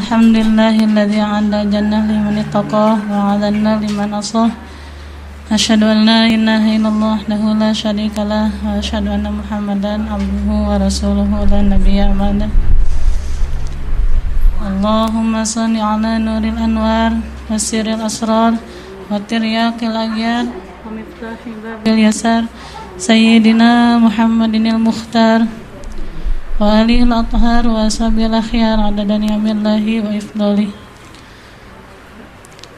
Alhamdulillahilladzi 'ala jannah liman ittaqa wa 'ala an-nar liman asah. Asyhadu an la ilaha illallah wahdahu la syarikalah wa asyhadu anna Muhammadan abduhu wa rasuluhu la nabiyya ba'da. Allahumma shalli ala nuril anwar wa sirril asrar wa tiryaqil aghyar wa miftahi babil yasar sayyidina Muhammadinil mukhtar wa alihi al-athhar wa ashabil akhyar adada ni'amillahi wa ifdalihi.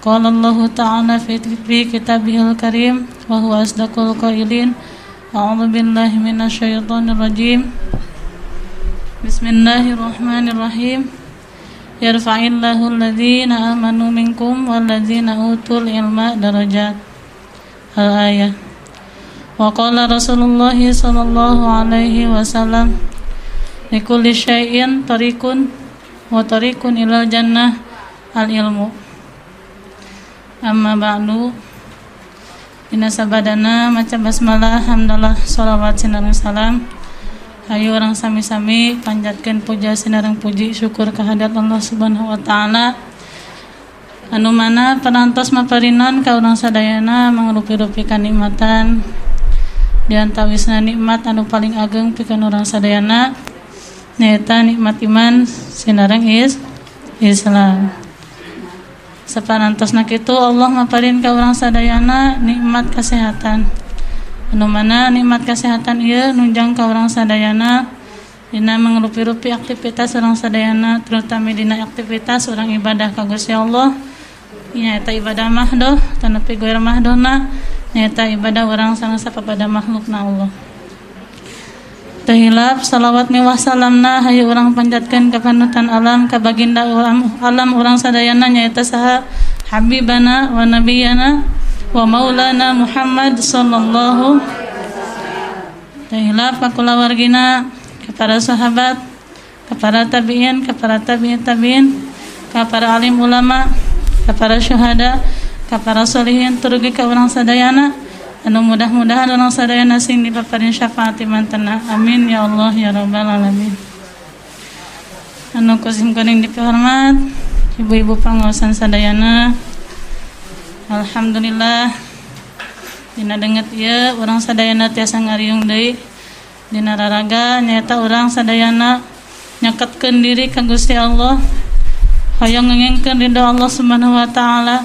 Qala Allahu ta'ala fi kitabihil karim wa huwa asdaqul qailin. A'udzu billahi minasyaitonir rajim. Bismillahirrahmanirrahim. Yarfa'illahu alladhina amanu minkum walladzina utul ilma darajat. Al-ayah. Wa qala Rasulullah sallallahu alaihi wasallam, likulli syai'in tariqun wa tariqun ilal jannah al-ilmu. Amma ba'du. Dina sabadana maca basmalah, hamdalah, sholawat sinareng salam. Hayu urang sami-sami panjatkeun puja sinareng puji syukur kehadirat Allah Subhanahu wa taala. Anu mana parantos maparinan ka urang sadayana mangrupi-rupi kanikmatan. Di antawisna nikmat anu paling ageng pikeun urang sadayana nyaeta nikmat iman sinareng Islam. Saparantosna kitu Allah maparin ka urang sadayana nikmat kesehatan. Anu mana nikmat kesehatan ieu nunjang ka urang sadayana dina mangrupi-rupi aktivitas urang sadayana, terutama dina aktivitas urang ibadah ka Gusti Allah. Nyaeta ibadah mahdoh tanapi goer mahdohna nyaeta ibadah urang sareng sapapada makhlukna Allah. Teu hilap salawat miwah salamna hayu urang panjatkeun ka panutan alam ka baginda alam urang sadayana nyaeta saha habibana wa nabiyana wa maulana Muhammad sallallahu. Teu hilap ka kulawargina, ka para sahabat, ka para tabi'in, ka para tabi'in tabi'in, ka para alim ulama, ka para syuhada, ka para solihin, turugi ka urang sadayana anu mudah-mudahan urang sadayana sing dipaparin syafaat mantena. Amin ya Allah ya rabbal alamin. Anu ku simkuring dipihormat ibu-ibu pangaosan sadayana. Alhamdulillah dina denget ieu urang sadayana tiasa ngariung deui dina raraga nyaeta urang sadayana nyaketkeun diri ka Gusti Allah, hoyong ngengengkeun ridho Allah Subhanahu wa taala,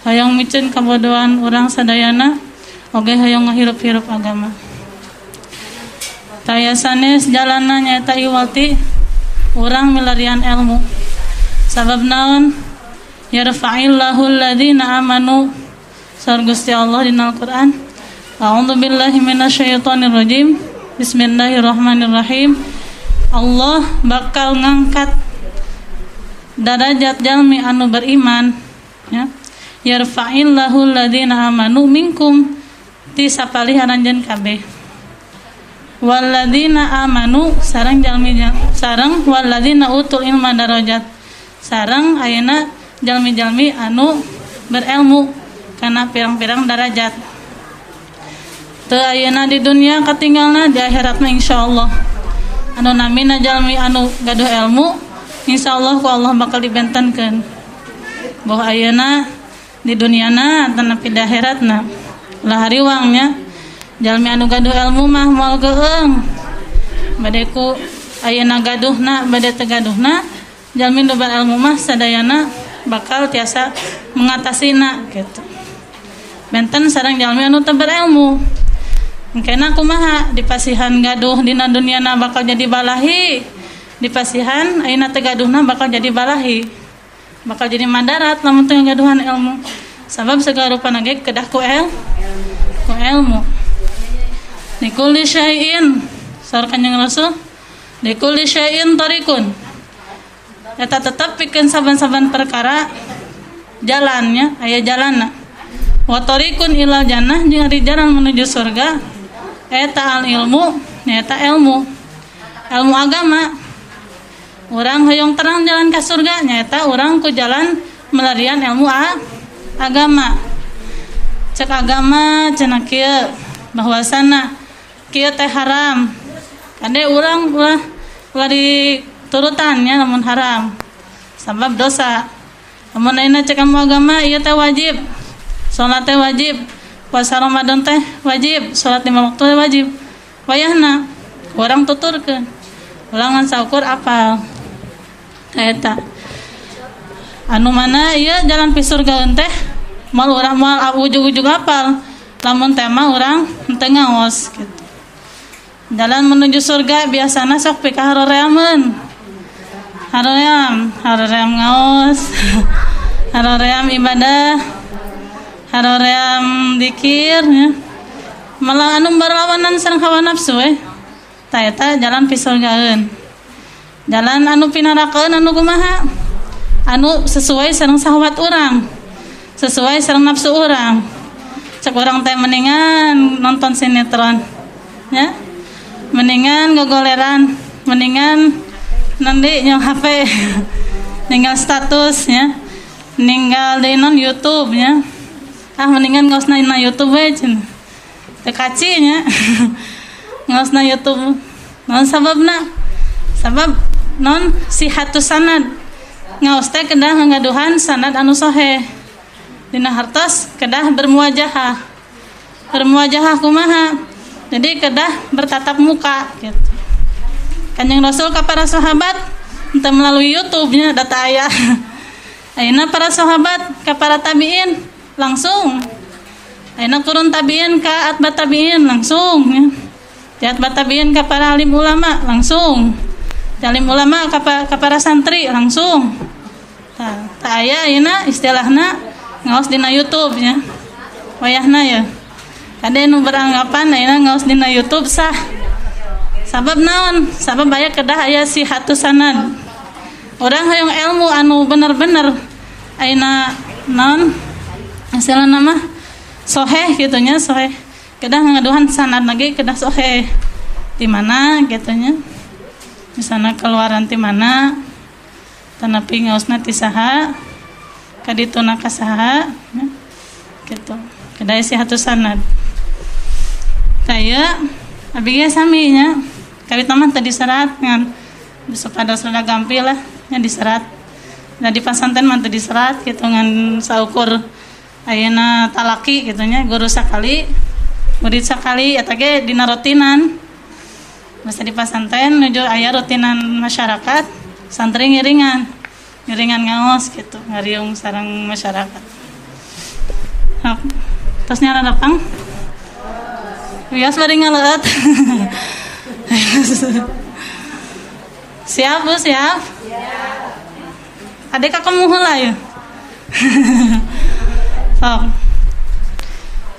hoyong miceun kabodohan urang sadayana, oge hoyong ngahirup-hirup agama. Taya sanes jalanna nyaeta iwati urang milarian ilmu. Sabab naon? Yarfa'illahu alladhina amanu. Saur Gusti Allah dina Al-Qur'an. A'udzu billahi minasyaitonir rajim. Bismillahirrahmanirrahim. Allah bakal ngangkat darajat jalmi anu beriman, ya. Yarfa'illahu alladhina amanu minkum ti sapalih aranjeun kabeh. Walladzina amanu sareng jalmi sareng walladzina utul ilma darajat. Sareng ayeuna jalmi-jalmi anu berilmu kana pirang-pirang darajat. Teu ayeuna di dunia katinggalna di akhirat mah insyaallah. Anu namina jalmi anu gaduh ilmu insyaallah ku Allah bakal dibentenkeun. Boh ayeuna di duniana atanapi di akhiratna. Lah hariwangnya jalmi anu gaduh ilmu mah moal geueung. Bade ku ayeuna gaduhna bade teu gaduhna jalmi nu berilmu mah sadayana bakal tiasa mengatasina gitu. Benten sareng jalmi anu teu berilmu. Engkena kumaha dipasihan gaduh dina duniana bakal jadi balahi. Dipasihan ayeuna teu gaduhna bakal jadi balahi. Bakal jadi madarat lamun teu gaduhan ilmu. Sabab segala rupana ge kedah ku ilmu. Likulli syai'in saur Kanjeng Rasul, likulli syai'in tariqun. Eta tetep pikeun saban-saban perkara jalannya, aya jalanna. Wa tariqun ilal jannah jeung ari jalan menuju surga eta al ilmu, nyaeta ilmu. Ilmu agama. Urang hoyong terang jalan ka surga nyaeta urang ku jalan melarian ilmu agama. Cek agama cenah kieu bahwasana kieu teh haram. Kade urang ulah diturutan nya lamun haram. Sabab dosa. Lamun ayeuna cek ilmu agama ieu teh wajib. Salat teh wajib, puasa Ramadan teh wajib, salat 5 waktu teh wajib. Wayahna urang tuturkeun. Ulang ngan saukur apal. Eta. Anu mana ieu jalan pi surgaeun teh moal urang moal ujug-ujug apal. Lamun teh mah urang henteu ngaos gitu. Jalan menuju surga biasana sok pikaharoreameun. Haroream, haroream ngaos, haroream ibadah, haroream dikir ya. Malah anu berlawanan sareng hawa nafsu we. Ta eta jalan pi surgaeun. Jalan anu pinarakeun anu kumaha? Anu sesuai sareng sahwat urang. Sesuai sareng nafsu urang. Cek urang teh mendingan nonton sinetron ya. Mendingan gogoleran, mendingan nanti nyong HP, ninggal status ya, ninggal di non YouTube ya. Ah mendingan ngaos na YouTube we cenah. Teu kaci nya. Ngaos na YouTube. Naon sababna? Sabab non sihatus sanad. Ngaos teh kedah ngagaduhan sanad anu soheh. Dina hartos kedah bermuajahah. Bermuajahah kumaha? Jadi kedah bertatap muka gitu. Kanjeng Rasul ka para sahabat entah melalui YouTube-nya data aya. Ayeuna para sahabat ka para tabiin langsung. Ayeuna turun tabiin ka atba tabiin langsung ya. Di atba tabiin ka para alim ulama langsung. Di alim ulama ka para santri langsung. Tah, tah aya ayeuna istilahna ngaos dina YouTube nya. Wayahna ya. Kade nu beranggapan ayeuna ngaos dina YouTube sah. Sabab naon? Sabab aya kedah aya sihatus sanad. Urang hayang ilmu anu bener-bener ayeuna naon? Istilahna mah soheh kitu nya, soheh. Kedah ngaduhan sanad lagi kedah soheh. Di mana kitu nya? Misalna keluaran ti mana? Tanapi ngaosna ti saha? Kadituna ka saha? Nya. Kitu. Kedah sihatus sanad. Taya abi ge sami nya. Kawit mah teu diserat ngan supados rada gampil lah nya diserat. Nah di pasanten mah teu diserat kitu ngan saukur ayeuna talaki kitu nya guru sakali murid sakali eta ge dina rutinan. Masa di pasanten nuju aya rutinan masyarakat santri ngiringan ngiringan ngaos kitu ngariung sareng masyarakat. Hap, tos nya rada pang. Wios bari ngaleut. Siap Bu, siap? Siap. Adek kakemu heula ya. Sok.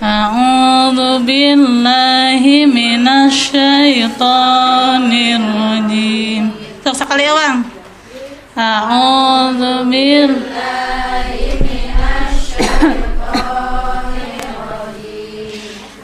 A'udzu billahi minasyaitonir rajim. Sok sakali ewang. A'udzu billahi minasyaitonir rajim.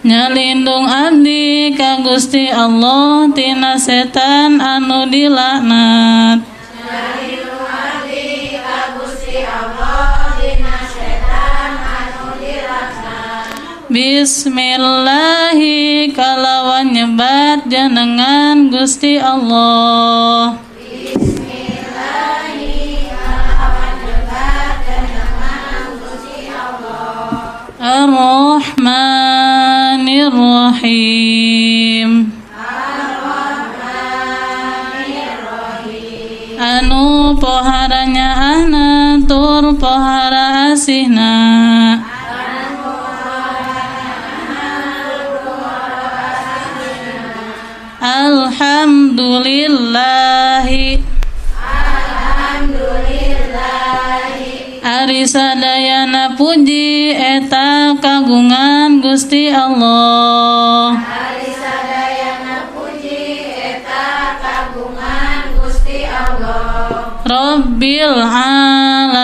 Nyalindung abdi ka Gusti Allah tina setan anu dilaknat. Nyalindung abdi ka Gusti Allah tina setan anu dilaknat. Bismillahi kalawan nyebat jenengan Gusti Allah. Bismillahi kalawan nyebat jenengan Gusti Allah. Ar-Rahmanir-Rahim. Ar-Rahmanir-Rahim. Anu pohara nyaahna tur pohara asihna. Anu pohara nyaahna tur pohara asihna. Alhamdulillahi. Alhamdulillahi. Ari sadayana puji eta kagungan Gusti Allah. Ari sadayana puji eta kagungan Gusti Allah. Rabbil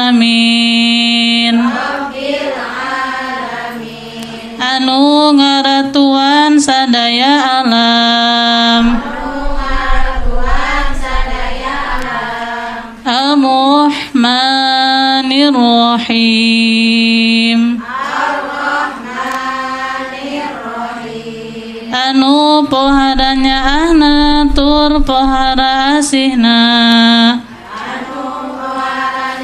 alamin. Rabbil alamin. Anu ngaratuan sadaya alam. Anu ngaratuan sadaya alam. Ar-Rahmanir-Rahim. Ar-Rahmanir-Rahim. Anu pohara nyaahna tur pohara asihna. Anu pohara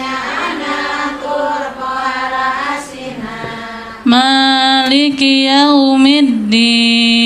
Maliki yaumiddin.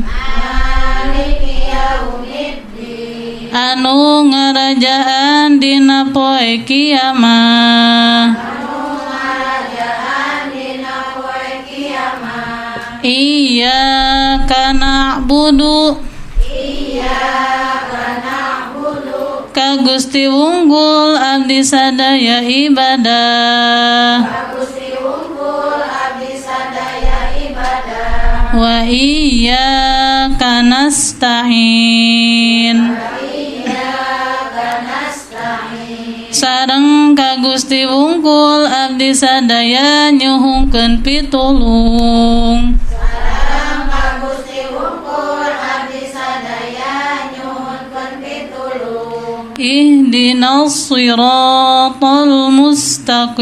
Maliki yaumiddin. Anu ngarajaan dina poe kiamat. Anu ngarajaan dina poe kiamat. Iyyaka na'budu. Iyyaka na'budu. Ka Gusti wunggul abdi sadaya ibadah. Ka Gusti wunggul abdi sadaya ibadah. Wa iyyaka nasta'in. Wa iyyaka nasta'in. Sareng ka Gusti wungkul abdi sadaya nyuhunkeun pitulung. Sareng ka Gusti wungkul abdi sadaya nyuhunkeun pitulung. Ihdinas siratal mustaqim.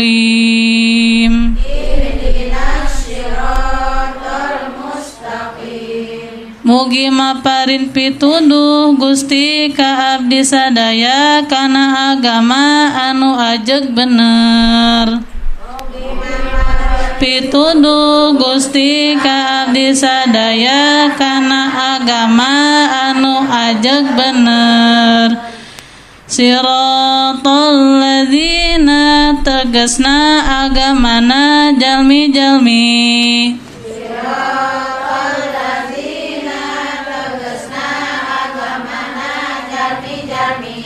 Ihdinas siratal mustaqim. Mugi maparin pituduh Gusti ka abdi sadaya kana agama anu ajeg bener. Pituduh Gusti ka abdi sadaya kana agama anu ajeg bener. Siratal ladzina tegasna agamana jalmi-jalmi. Siratal ladzina tegasna agamana jalmi-jalmi.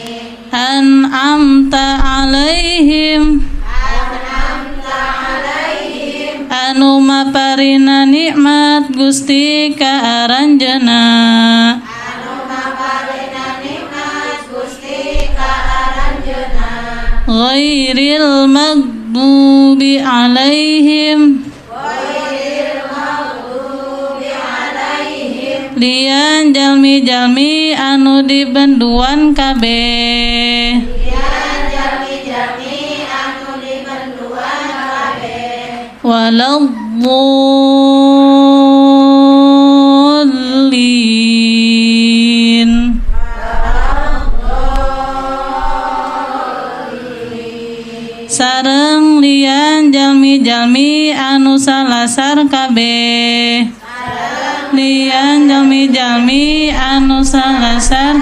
An'amta alaihim. An'amta alaihim. Anu maparina nikmat Gusti ka aranjeuna. Anu maparina nikmat Gusti ka aranjeuna. Ghairil maghdubi alaihim. Ghairil maghdubi alaihim. Lian jalmi-jalmi anu dibenduan kabeh. Lian jalmi-jalmi anu dibenduan kabeh. Waladdallin. Sareng lian jalmi-jalmi anu salasar kabeh. Lian jalmi-jalmi anu salasar.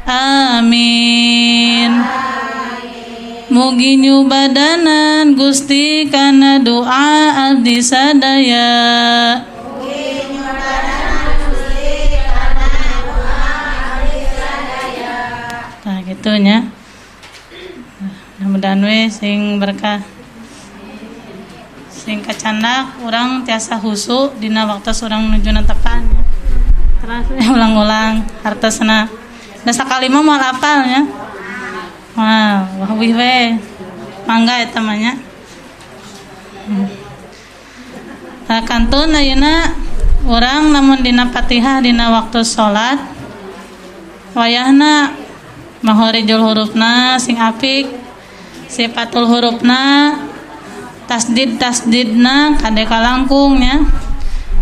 Amin. Mugi nyubadanan Gusti kana doa abdi sadaya. Mugi nyubadanan Gusti kana doa abdi sadaya. Tah kitu nya. Mudah-mudahan we sing berkah. Sing kacandak urang tiasa husu dina waktu urang nuju netepan nya. Terus ulang-ulang hartosna. Da sakali mah moal apal nya. Wah, wah wih we. Mangga eta mah nya. Tah kantun ayeuna urang namun dina Fatihah dina waktu salat wayahna makhorijul hurufna sing apik, sifatul hurufna, tasdid tasdidna kade kalangkung nya.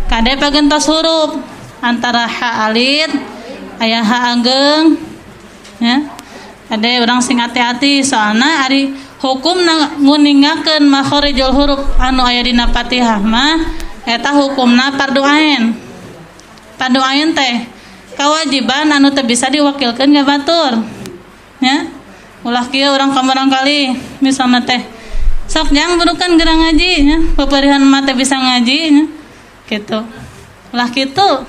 Kade pagentos huruf antara ha alit aya ha ageng nya. Kade urang sing hati-hati soalna ari hukum nguningakeun makhorijul huruf anu aya dina Fatihah mah eta hukumna fardu ain. Fardu ain teh kewajiban anu teu bisa diwakilkeun ka batur nya. Ulah kieu urang kamurang kali misalna teh sok jang burukan gerang ngaji nya, peperihan mah teh bisa ngaji nya kitu. Ulah kitu.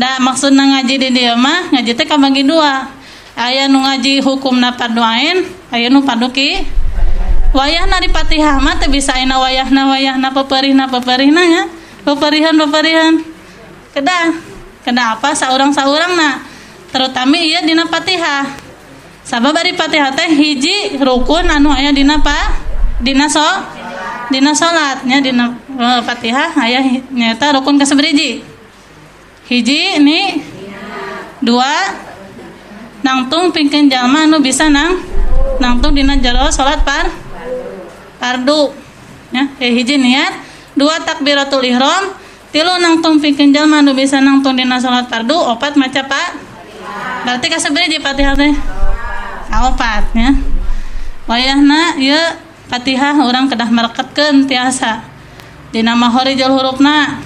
Da maksudna ngaji di dieu mah ngaji teh kabagi dua. Aya nu ngaji hukumna fardu ain, aya nu fardu ki. Wayahna di Fatihah mah teu bisa ayeuna wayahna wayahna peperihna peperihna nya. Peperihan peperihan. Kedah. Kedah apa saurang-saurangna. Terutama ieu dina Fatihah. Sabab ari Fatihah teh hiji rukun anu aya dina pa? Dina so? Dina salat nya, dina Fatihah aya nyaeta rukun kasabariji. Hiji ni dua nangtung pingkeun jalma anu bisa nangtung dina jero salat fardu nya. Hiji niat, dua takbiratul ihram, tilu nangtung pingkeun jalma anu bisa nangtung dina salat fardu, opat maca pa. Berarti kasabariji Fatihah teh? Kaopat nya. Wayahna ieu Fatihah urang kedah mereketkeun tiasa. Dina makharijul hurufna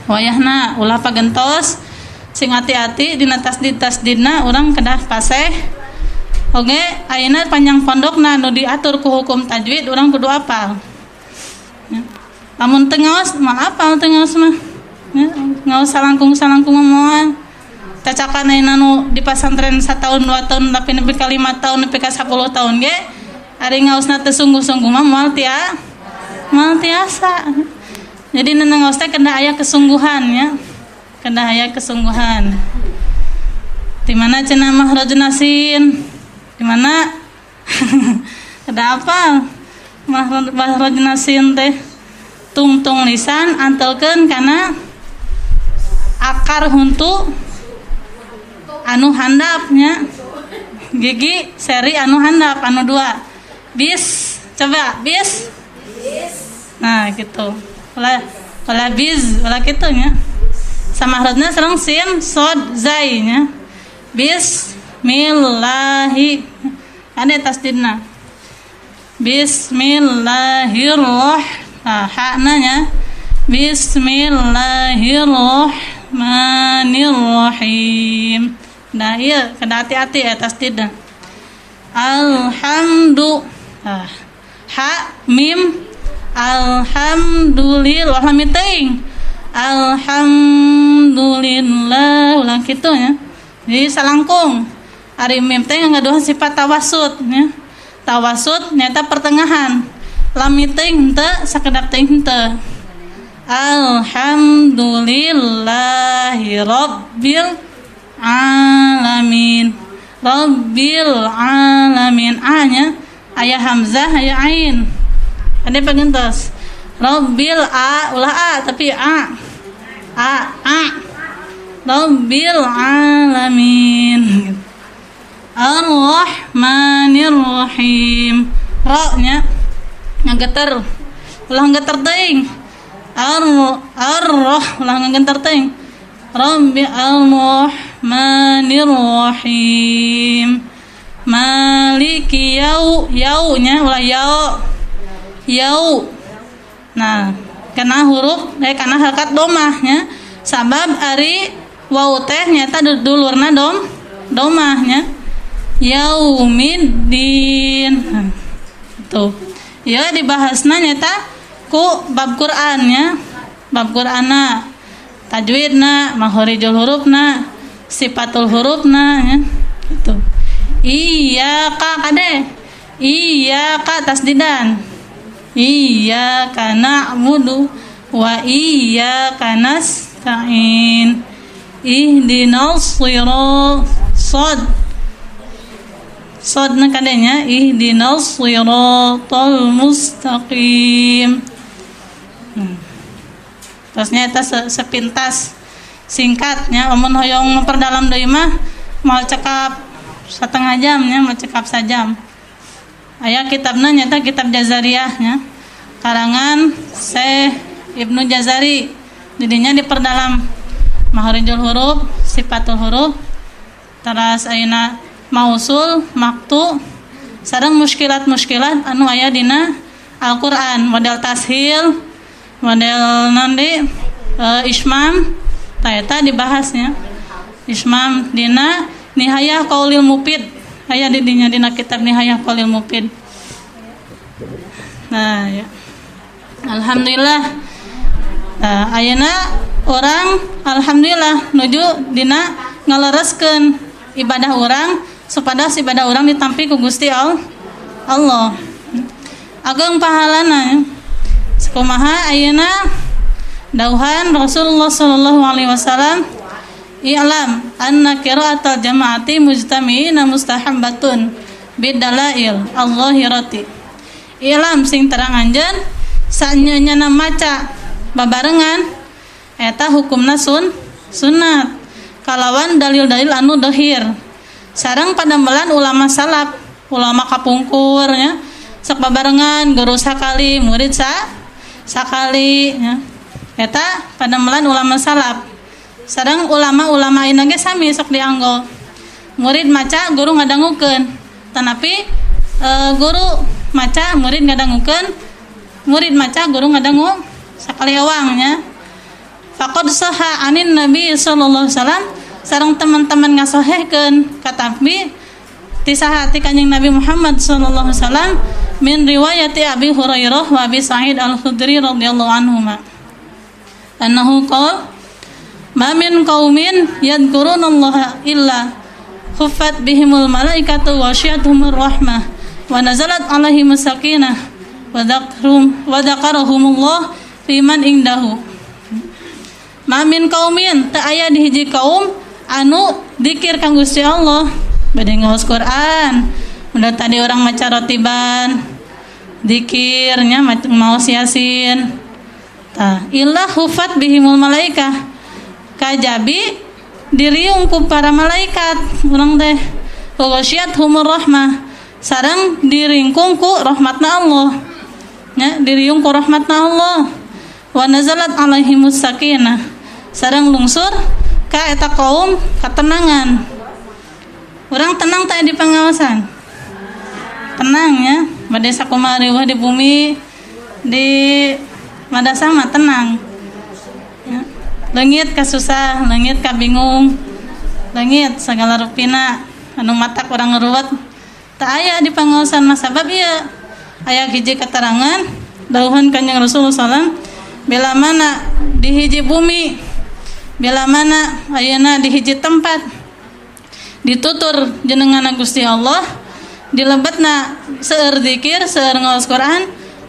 wayahna ulah pagentos sing hati-hati dina tasdid-tasdidna urang kedah paseh. Oge ayeuna panjang pondokna nu diatur ku hukum tajwid urang kudu apal. Ya. Lamun teu ngaos mah apal teu ngaos mah. Ya, ngaos salangkung-salangkung moal. Cacakan ayeuna nu di pasantren 1 tahun 2 tahun tapi nepi ka 5 tahun nepi ka 10 tahun ge ari ngaosna teu sungguh-sungguh mah moal moal tiasa. Jadi nana ngaos teh kedah aya kesungguhan ya. Kedah aya kesungguhan. Di mana cenah makhrajun nasin? Di mana? Kedah apa? Makhrajun nasin teh tungtung lisan antelkeun kana akar huntu anu handapnya, gigi seri anu handap anu 2. Bis, coba bis. Nah gitu. Ulah biz, ulah kitu nya. Sama harusnya sareng sin sod zai nya. Bismillahi. Ada tasdidna. Bismillahirrahmanirrahim. Nah, hakna nya. Bismillahirrahmanirrahim. Nah iya, kena hati-hati ya tasdidna. Alhamdu. Nah, ha mim alhamdulillah lam teuing. Alhamdulillah ulang kitu nya. Jadi salangkung. Ari mim teh ngaduhan sifat tawasud nya. Tawasud nyata pertengahan. Lam teuing henteu sakedap teuing henteu. Alhamdulillahi rabbil alamin. Rabbil alamin. A nya aya hamzah aya ain. Ade pagentos. Rabbil a ulah a tapi a. A a. Rabbil alamin. Ar-Rahmanir-Rahim. Ra nya ngageter. Ulah ngageter teuing. Ar-Roh ulah ngageter teuing. Rabbi ar-Rahmanir-Rahim. Maliki yau, yau nya ulah yau. Yau. Nah, kana huruf kana harkat domah nya. Sabab ari waw teh nyata dulurna domah nya. Yaumiddin. Nah, tuh. Ya dibahasna nyata ku bab Quran nya. Bab Qur'anna, tajwidna, makharijul hurufna, sifatul hurufna nya. Gitu. Iyyaka kade. Iyyaka tasdidan. Iyyaka na'budu wa iyyaka nasta'in. Ihdinas siratal sad. Sad na kadenya ihdinas siratal mustaqim. Terusnya eta sepintas singkatnya lamun hoyong memperdalam deui mah moal cekap setengah jam nya, moal cekap sajam. Aya kitabna nyata kitab Jazariyah nya. Karangan Syekh Ibnu Jazari. Didinya diperdalam makharijul huruf, sifatul huruf, teras ayeuna mausul, maktu, sareng muskilat-muskilat anu aya dina Al-Qur'an, model tashil, model nanti ismam, ta eta dibahasnya. Ismam dina Nihayah Qaulil Mufid. Aya di dinya dina kitab Nihayah Qaulil Mufid. Nah, ya. Alhamdulillah. Nah, ayeuna orang alhamdulillah nuju dina ngalereskeun ibadah urang supados ibadah urang ditampi ku Gusti Allah. Ageng pahalana. Sakumaha ayeuna dauhan Rasulullah sallallahu alaihi wasallam, i'lam anna qira'atal jama'ati mujtami'ina mustahabbatun bidalail Allahirati. I'lam sing terang anjeun sanyana maca babarengan eta hukumna sunat kalawan dalil-dalil anu dohir sareng padamelan ulama salaf, ulama kapungkur nya sok babarengan guru sakali murid sakali nya eta padamelan ulama salaf. Sareng ulama-ulama ayeuna ge sami sok dianggo murid maca guru ngadangukeun, tanapi guru maca murid ngadangukeun, murid maca guru Sakali ewang nya. Faqad saha anin Nabi sallallahu alaihi wasallam sareng teman-teman ngasohehkeun katampi ti saha ti Kanjeng Nabi Muhammad sallallahu alaihi wasallam min riwayati Abi Hurairah wa Abi Sa'id Al-Khudri radhiyallahu anhuma. Annahu qala ma min qaumin yadhkurunallaha illa khuffat bihimul malaikatu wa syatuhumur rahmah wa nazalat alaihimus sakinah wa dzakarahumullah fi man indahu. Ma min qaumin teu aya di hiji kaum anu dzikir ka Gusti Allah bade ngaos Quran. Udah tadi orang maca rotiban dzikirnya maos Yasin. Tah illa khuffat bihimul malaikah kajabi diriung ku para malaikat urang teh wa humur rahmah sareng diringkung ku rahmatna Allah nya diriung ku rahmatna Allah wa nazalat alaihimus sakinah sareng lungsur ka eta kaum katenangan. Urang tenang teh di pengawasan tenang ya bade sakumaha riweuh di bumi di madrasah mah tenang ya. Leungit ka susah, leungit ka bingung, leungit segala rupina anu matak urang ngeruwet teu aya di pangaosan mah sabab ieu aya hiji keterangan dawuhan Kanjeng Rasulullah sallallahu bila mana di hiji bumi bila mana ayeuna di hiji tempat ditutur jenengan Gusti Allah dilebetna seueur zikir seueur ngaos Quran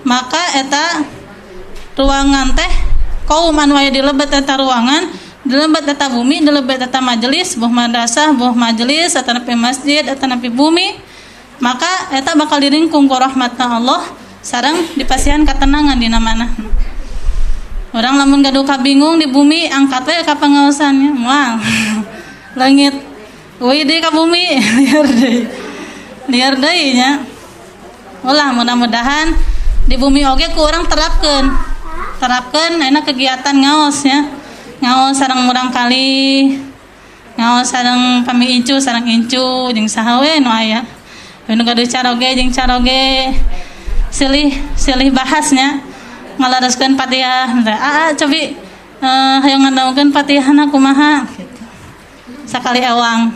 maka eta ruangan teh kaum anu aya di lebet eta ruangan, di lebet eta bumi, di lebet eta majelis, boh madrasah, boh majelis, atanapi masjid, atanapi bumi, maka eta bakal diringkung ku rahmatna Allah sareng dipasihan katenangan dina mana. Urang lamun gaduh kabingung di bumi angkat we ka pangaosannya, moal. Leungit euy deui ka bumi, liar deui. Liar deui nya. Ulah mudah-mudahan di bumi oge ku urang terapkeun. Terapkan enak kegiatan ngaos ya ngaos sareng murang kali ngaos sareng pami incu sareng incu jeung saha we nu aya nu gaduh caroge jeung caroge silih silih bahasnya ngalareskeun Fatihah aa cobi hayang ngandaungkeun Fatihahna kumaha gitu sakali ewang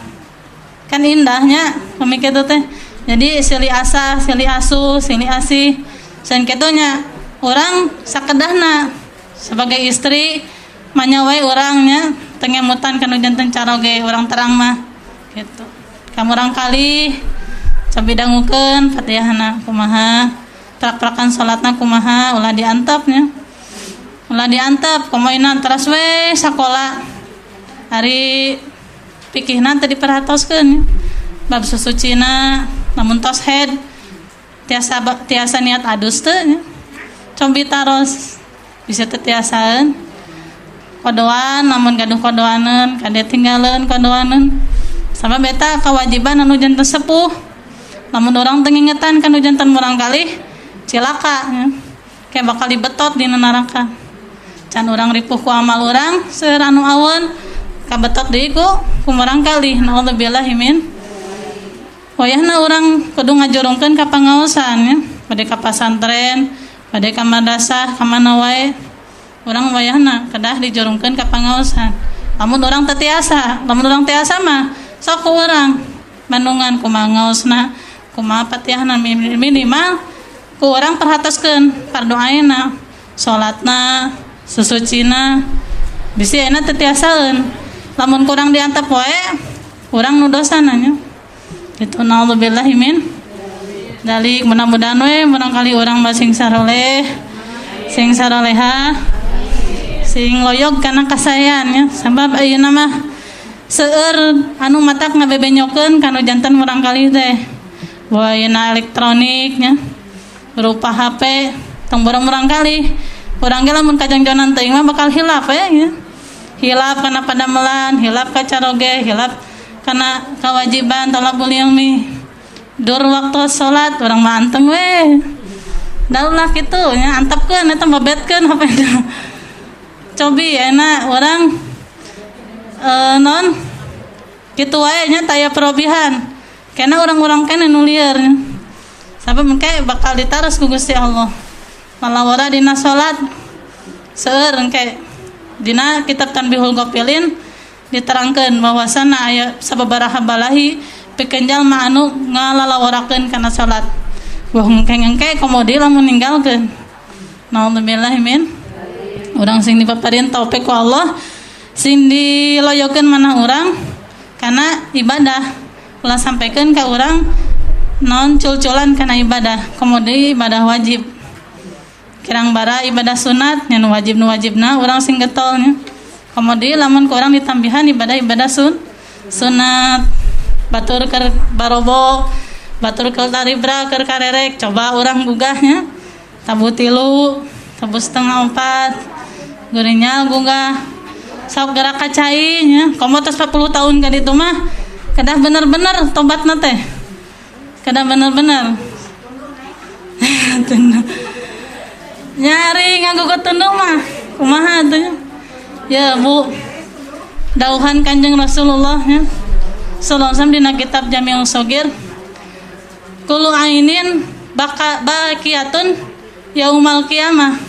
kan indahnya pamikir teh jadi silih asah silih asuh silih asih saen kitu nya orang sakedahna sebagai istri manyawai orangnya tengemutan kanu janten caroge orang terang mah gitu kamu orang kali cobi dangukeun Fatihahna kumaha prak-prakan salatna kumaha ulah diantepnya ulah diantep komoina teras we sakola ari pikihna teu diperhatoskeun bab susucina lamun tos head tiasa tiasa niat adus teu nya cobi taros bisa tetiasaan kodoan namun gaduh kodoaneun kade tinggaleun kodoaneun sama beta kewajiban anu janten sepuh lamun urang teu ngingetan kanu janten murang kalih cilaka ya. Kayak bakal dibetot dina neraka can urang ripuh ku amal urang seueur anu aweun kabetot deui ku murang kalih naudzubillahi min wayahna urang kudu ngajurungkeun ka pangaosan ya bade ka pasantren bade ka madrasah ka mana wae urang wayahna kedah dijurungkeun ka pangaosan lamun urang teu tiasa lamun urang tiasa mah sok ku urang bandungan kumaha ngaosna kumaha patihahna minimal ku urang perhatoskeun pardoaena salatna susucina bisi ayeuna teu tiasaeun lamun kurang diantep wae urang nu dosana nya kitu naudzubillahi min dalik mudah-mudahan we barangkali urang mah sing saroleh sing saroleha sing loyog kana kasayan nya sabab ayeuna mah seueur anu matak ngabebenyokeun kanu janten murangkali teh boh ayeuna elektronik nya berupa HP tong borong murangkali urang ge lamun kajangjonan teuing mah bakal hilap we nya hilap kana padamelan hilap ka caroge hilap kana kewajiban thalabul ilmi dur waktu salat orang mah anteng we daulah kitu nya antepkeun eta babetkeun HP cobi enak orang non kitu wae nya taya perobihan kena orang-orang kene nu lieur nya sabab engke bakal ditaros ku Gusti Allah malawara dina salat Seueur engke dina kitab Tanbihul Ghafilin diterangkeun bahwasana aya sababaraha balahi pikeun jalma anu ngalalaworakeun kana salat. Wah engke-engke komo deui lamun ninggalkeun. Naudzubillah min. Urang sing dipaparin taufik ku Allah, sing diloyokeun mana urang kana ibadah. Ulah sampaikan ka urang non cul-culan kana ibadah, komo deui ibadah wajib. Kirang bara ibadah sunat nya nu wajib nu wajibna urang sing getol nya. Komo deui lamun ku urang ditambihan ibadah-ibadah sunat, batur keur barobo, batur keur taribra, keur karerek, coba urang gugahnya. Tabuh 3, tabuh 3:30, gurinya gugah. Sok gerak ka cai nya, komo tos 40 tahun ka ditu mah kedah bener-bener tobatna teh. Kedah bener-bener. Nyari nganggo tunduk mah kumaha atuh. Ya Bu, dauhan Kanjeng Rasulullah nya. Sallallahu alaihi wasallam dina kitab Jami'ul Shogir, kullu ainin bakiyatun yaumal qiyamah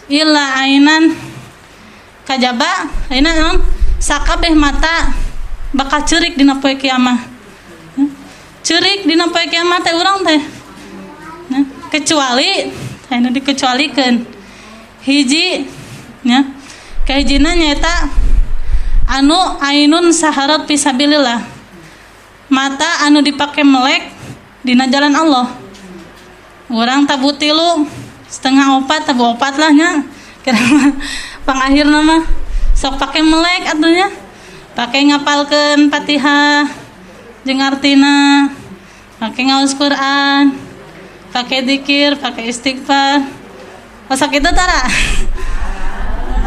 illa ainan kajaba aina naon sakabeh mata bakal ceurik dina poe kiamah. Ceurik dina poe kiamah teh urang teh. Kecuali anu dikecualikeun hiji nya, kahijina nyaeta anu ainun saharat fisabilillah, mata anu dipake melek dina jalan Allah. Urang tabuh 3, 3:30, tabuh 4 lah nya, kira pangakhirna mah sok pake melek atuh nya, pake ngapalkeun Fatihah jeung artina, pake ngaos Quran, pake dzikir, pake istighfar. Masa kitu tara?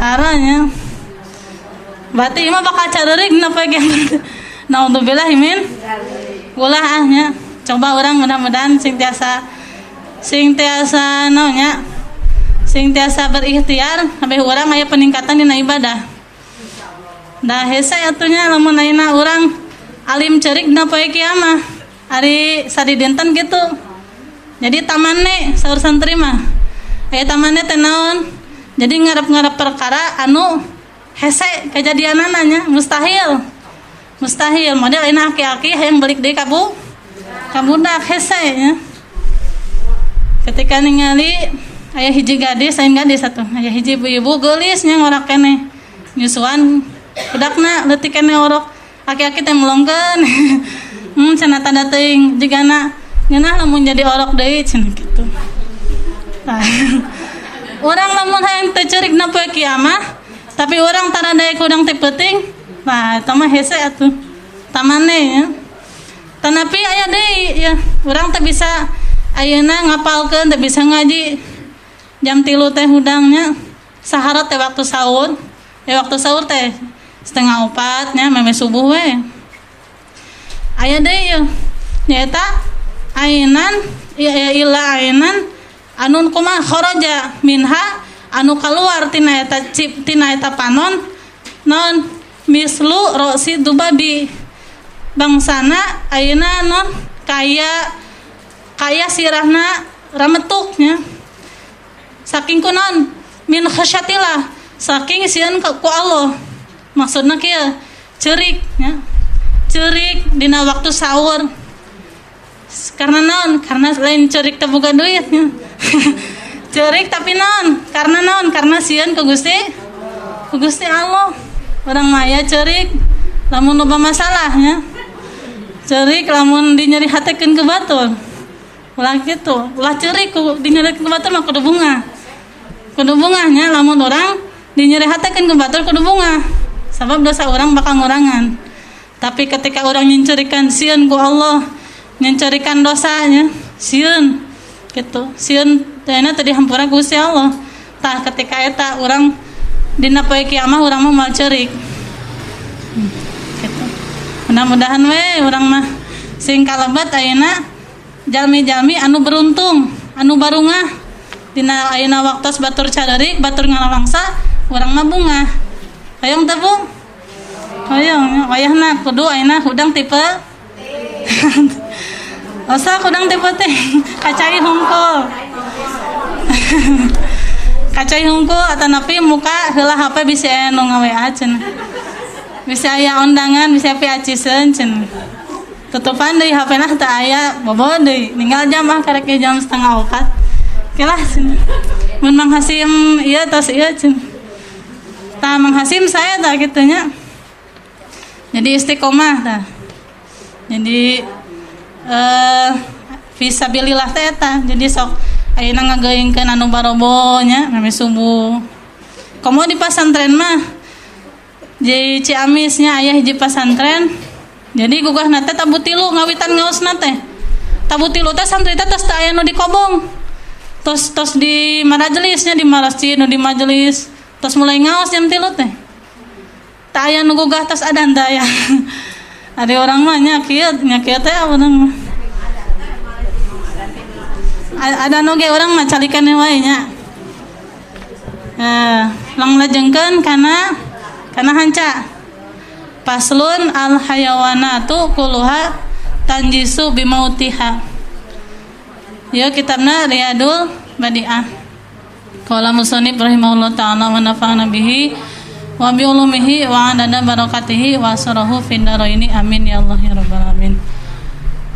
Aranya. Berarti imah bakal careurik dina poe kiamat. Naudzubillah min. Ulah ah nya. Coba urang mudah-mudahan sing tiasa naon nya? Sing tiasa berikhtiar sampai urang aya peningkatan dina ibadah. Da hese atuh nya lamun ayeuna urang alim ceurik dina poe kiamah. Ari sadidinten kitu. Jadi tamane saur santri mah. Aya tamane teh naon? Jadi ngarep-ngarep perkara anu hese kejadianana nya, mustahil. Mustahil model ayeuna aki-aki hayang balik deui ka budak hese nya. Ketika ningali aya hiji gadis, lain gadis atuh, aya hiji ibu-ibu geulis nya ngorak keneh. Nyusuan budakna leutik keneh orok. Aki-aki teh melongkeun. Cenah tanda teuing jigana ngeunah lamun jadi orok deui cenah kitu. Tah. Urang lamun hayang teu ceurik na poe kiamah, tapi urang tara daek hudang teh peuting, nah eta mah hese atuh. Tamane ya. Tanapi aya deui ya, urang teh bisa ayeuna ngapalkeun, teh bisa ngaji jam 3 teh hudangnya, saharat teh waktu sahur. Ya waktu sahur teh 3:30 nya meme subuh we. Aya deui ya. Nyaeta ainan ya ila ainan anun kumaha kharaja minha anu kaluar tina eta cip tina eta panon non mislu rosi dubabi bangsana ayeuna non kaya kaya sirahna rametuknya saking kunon min khasyatillah saking sieun ku Allah. Maksudna kieu ceurik nya, ceurik dina waktu sahur. Karena naon? Karena lain ceurik teh boga duitnya. Ceurik tapi naon? Karena naon? Karena sieun ku Gusti Allah. Urang mah aya ceurik lamun loba masalahnya. Ceurik lamun dinyeri hatekeun ku batur. Ulah kitu, ulah ceurik ku dinyeri ku batur mah kudu bungah. Kudu bungahnya lamun urang dinyeri hatekeun ku batur kudu bungah. Sabab dosa urang bakal ngurangan. Tapi ketika urang nyincerikan sieun ku Allah, nyincerikan dosanya, sieun gitu. Sieun teh tadi hampura ku Gusti Allah. Tah ketika eta urang dina poe kiamah urang mah moal ceurik. Gitu. Mudah-mudahan we urang mah sing kalebet ayeuna jalmi-jalmi anu beruntung, anu barungah dina ayeuna waktos batur careurik, batur ngalangsa, urang mah bungah. Hayang teh Bu? Hayang, wayahna kudu ayeuna hudang tipe. Osa hudang tipe teh kacai hungkul. Kacai hungkul atanapi muka heula HP bisi aya nu nga-WA cenah. Bisa aya undangan, bisa piaciseun cenah. Tutupan deui HP na teu aya, bobo deui. Ninggal jam ah karek jam 3:30. Oke lah cenah. Mun Mang Hasim ieu tos ieu cenah. Tah Mang Hasim saya tah kitu nya. Jadi istiqomah tah. Jadi fisabilillah teh eta. Jadi sok ayeuna ngageuingkeun anu barobo nya meme subuh. Komo di pasantren mah di Ciamis nya aya hiji pasantren. Jadi gugahna teh tabuh tilu ngawitan ngaosna teh. Tabuh tilu teh santri teh tos teu aya nu dikobong. Tos tos di majelisnya di masjid nu di majelis. Tos mulai ngaos jam 3 teh. Teu aya nu gugah tos adan teh aya. Ari urang mah nya kieu teh urang mah. Ada nu ge urang mah calikan wae nya. Langlajengkeun kana hanca. Paslon al hayawanatu kulluha tanjisu bimautiha. Ya kitabna Riyadul Badi'ah. Qala musannif rahimahullah ta'ala wa nafa'ana bihi wa bi ulumihi wa adada barakatihi wa sarahu fid dharaini amin ya Allah ya rabbal alamin.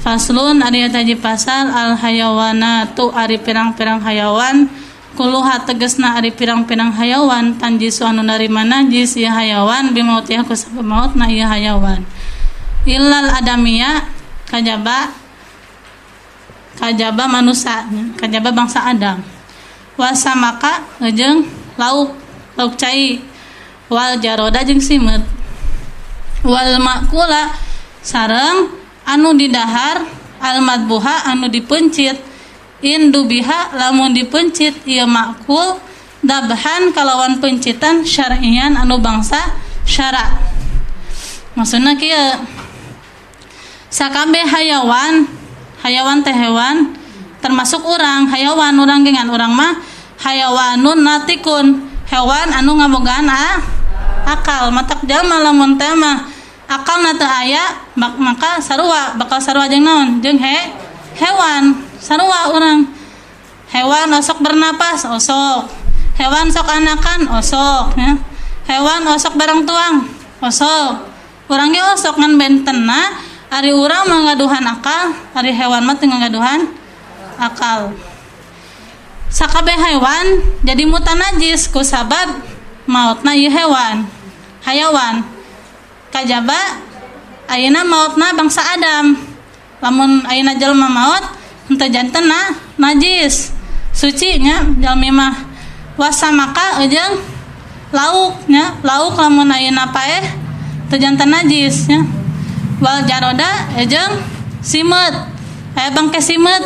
Faslun ari taji pasal al hayawanatu ari pirang-pirang hayawan kuluha tegesna ari pirang-pirang hayawan tanjisu anu narima najis ieu hayawan bimautiha ku sabab mautna ieu hayawan illal adamia kajaba manusia kajaba bangsa Adam wasamaka jeung lauk lauk cai wal jaroda jeung simeut wal makula sareng anu didahar al madbuha anu dipencit indubiha lamun dipencit ieu makul dabhan kalawan pencitan syar'ian anu bangsa syara. Maksudna kieu sakabeh hayawan, hayawan teh hewan termasuk urang, hayawan urang ge ngan urang mah hayawanun natikun, hewan anu ngabogaan akal. Matak jalma lamun teh mah akalna teu aya maka sarua bakal sarua jeung naon? Jeung hewan. Sarua urang. Hewan osok bernapas osok. Hewan sok anakan osok ya. Hewan osok barang tuang osok. Urang ge osok ngan bentenna ari urang mah ngagaduhan akal, ari hewan mah teu ngagaduhan akal. Sakabeh hewan jadi mutanajis ku sabab mautna ieu hewan. Hayawan. Kajaba ayeuna mautna bangsa Adam. Lamun ayeuna jelema maot henteu janten najis. Suci nya jalmi mah. Wasamaka jeung lauk nya, lauk lamun ayeuna paeh teu janten najis nya. Wal jaroda jeung simeut. Aya bangke simeut.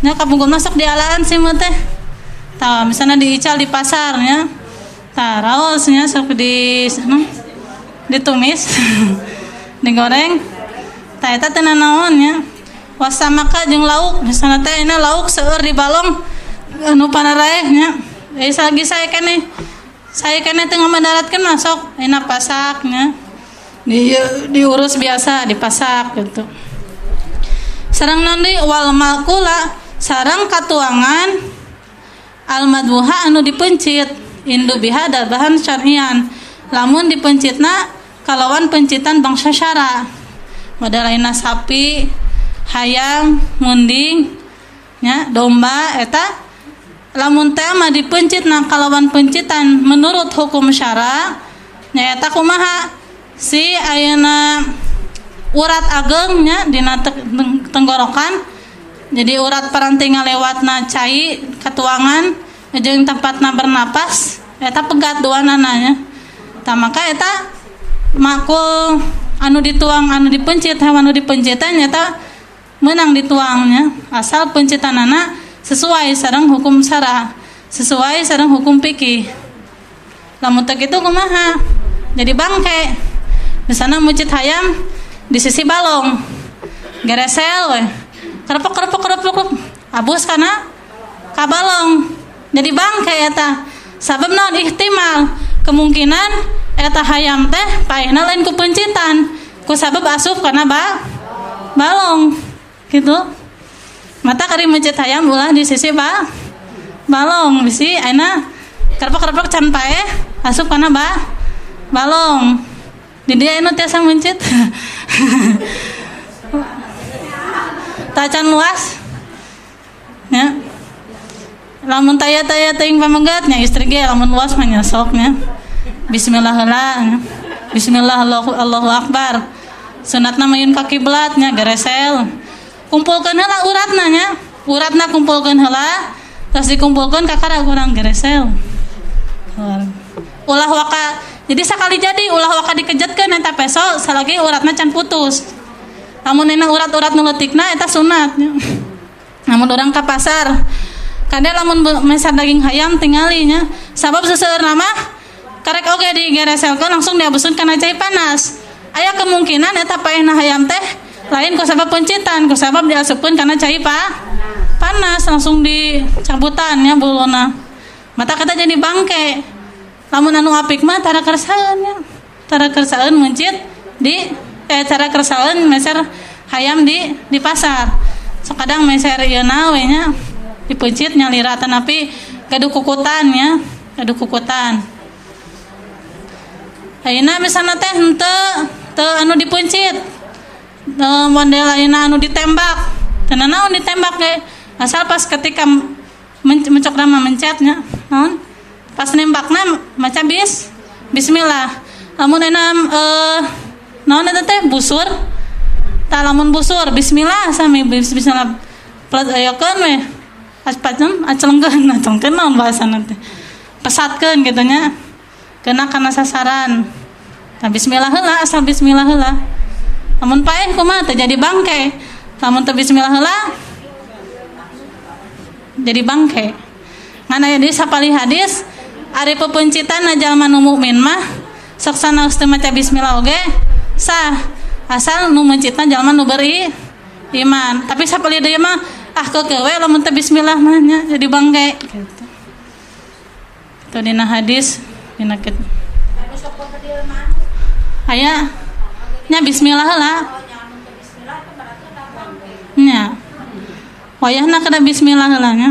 Nya kapungkur mah sok dialaan simeut teh. Tah misalna diical di pasar nya. Tah raos nya sok di ditumis digoreng. Tah eta teh nanaon nya. Wasamaka jeung lauk misalna teh ina lauk seueur di balong anu panaraeh nya. Lagi saya keneh teu ngamadaratkeun mah sok ina pasak nya. Diurus biasa dipasak gitu. Sareng naon deui wal malkula sareng katuangan al madbuha anu dipencit indubiha dabahan syar'ian. Lamun dipencitna kalawan pencitan bangsa syara. Model lainna sapi, hayam, munding, nya, domba eta lamun teh mah dipencitna kalawan pencitan menurut hukum syara nya eta kumaha si ayeuna urat ageng nya dina tenggorokan jadi urat paranti ngalewatna cai katuangan jeung tempatna bernapas eta pegat duanana nya. Tah maka eta makul anu dituang anu dipencit hewan anu dipencitan nyata menang dituangnya asal pencitanana sesuai sareng hukum syara, sesuai sareng hukum fikih. Lamun teu kitu kumaha? Jadi bangke. Misalna mucit hayam di sisi balong. Geresel we. Kerepok kerepok kerepok abus kana ka balong. Jadi bangke eta. Sabab naon ihtimal kemungkinan eta hayam teh paehna lain ku pencitan ku sabab asup kana balong gitu. Mata kari mencit hayam ulah di sisi balong bisi ayeuna Kerpek-kerpek can paeh asup kana balong. Di dia anu tiasa meuncit. Tacan luas. Nya. Lamun taya-taya teuing pamegat nya istri ge lamun luas mah nya sok nya. Bismillah heula. Bismillah Allahu Akbar. Sunatna mayun ka kiblat nya geresel. Kumpulkeun heula uratna nya. Uratna kumpulkeun heula, terus dikumpulkeun kakara kurang geresel. Ulah waka. Jadi sakali jadi ulah waka dikejetkeun eta peso salagi uratna can putus. Lamun enak urat-urat nu leutikna eta sunat nya. Lamun urang ka pasar, kade lamun meser daging hayam tingali nya. Sabab seseueurna mah karek oge digereselkeun langsung diabusun kana cai panas. Aya kemungkinan eta paehna hayam teh lain ku sabab pencitan, ku sabab diasupkeun kana cai panas langsung dicabutan nya buluna. Mata kata jadi bangke. Lamun anu apik mah tara kersaeun nya. Tara kersaeun meuncit di tara kersaeun meser hayam di pasar. Sok kadang meser ieu na we nya dipeuncit nyalira tanapi gaduh kukutan nya, gaduh kukutan. Ayeuna misalna teh henteu teu anu dipeuncit. Model ayeuna anu ditembak. Teu naon ditembak ge. Asal pas ketika mencokna mah mencetnya, naon? Pas nembakna maca bismillah. Lamun ayeuna naon eta teh busur. Tah lamun busur bismillah sami bismillah plus ayokeun we. Aspacem acelengkeun acengkeun naon bahasana teh. Pesatkeun kitu nya. Kena kana sasaran. Tah bismillah heula asal bismillah heula. Lamun paeh kumaha teh jadi bangke. Lamun teu bismillah heula jadi bangke. Ngan aya deui sapalih hadis ari pepeuncitan jalma nu mukmin mah sok sanaos teu maca bismillah oge sah asal nu meuncitna jalma nu beriman. Tapi sapalih deui mah ah keukeuh we lamun teu bismillah mah nya jadi bangke gitu. Itu dina hadis dina kitu. Aya nya bismillah heula. Nya. Wayahna kada bismillah heula nya.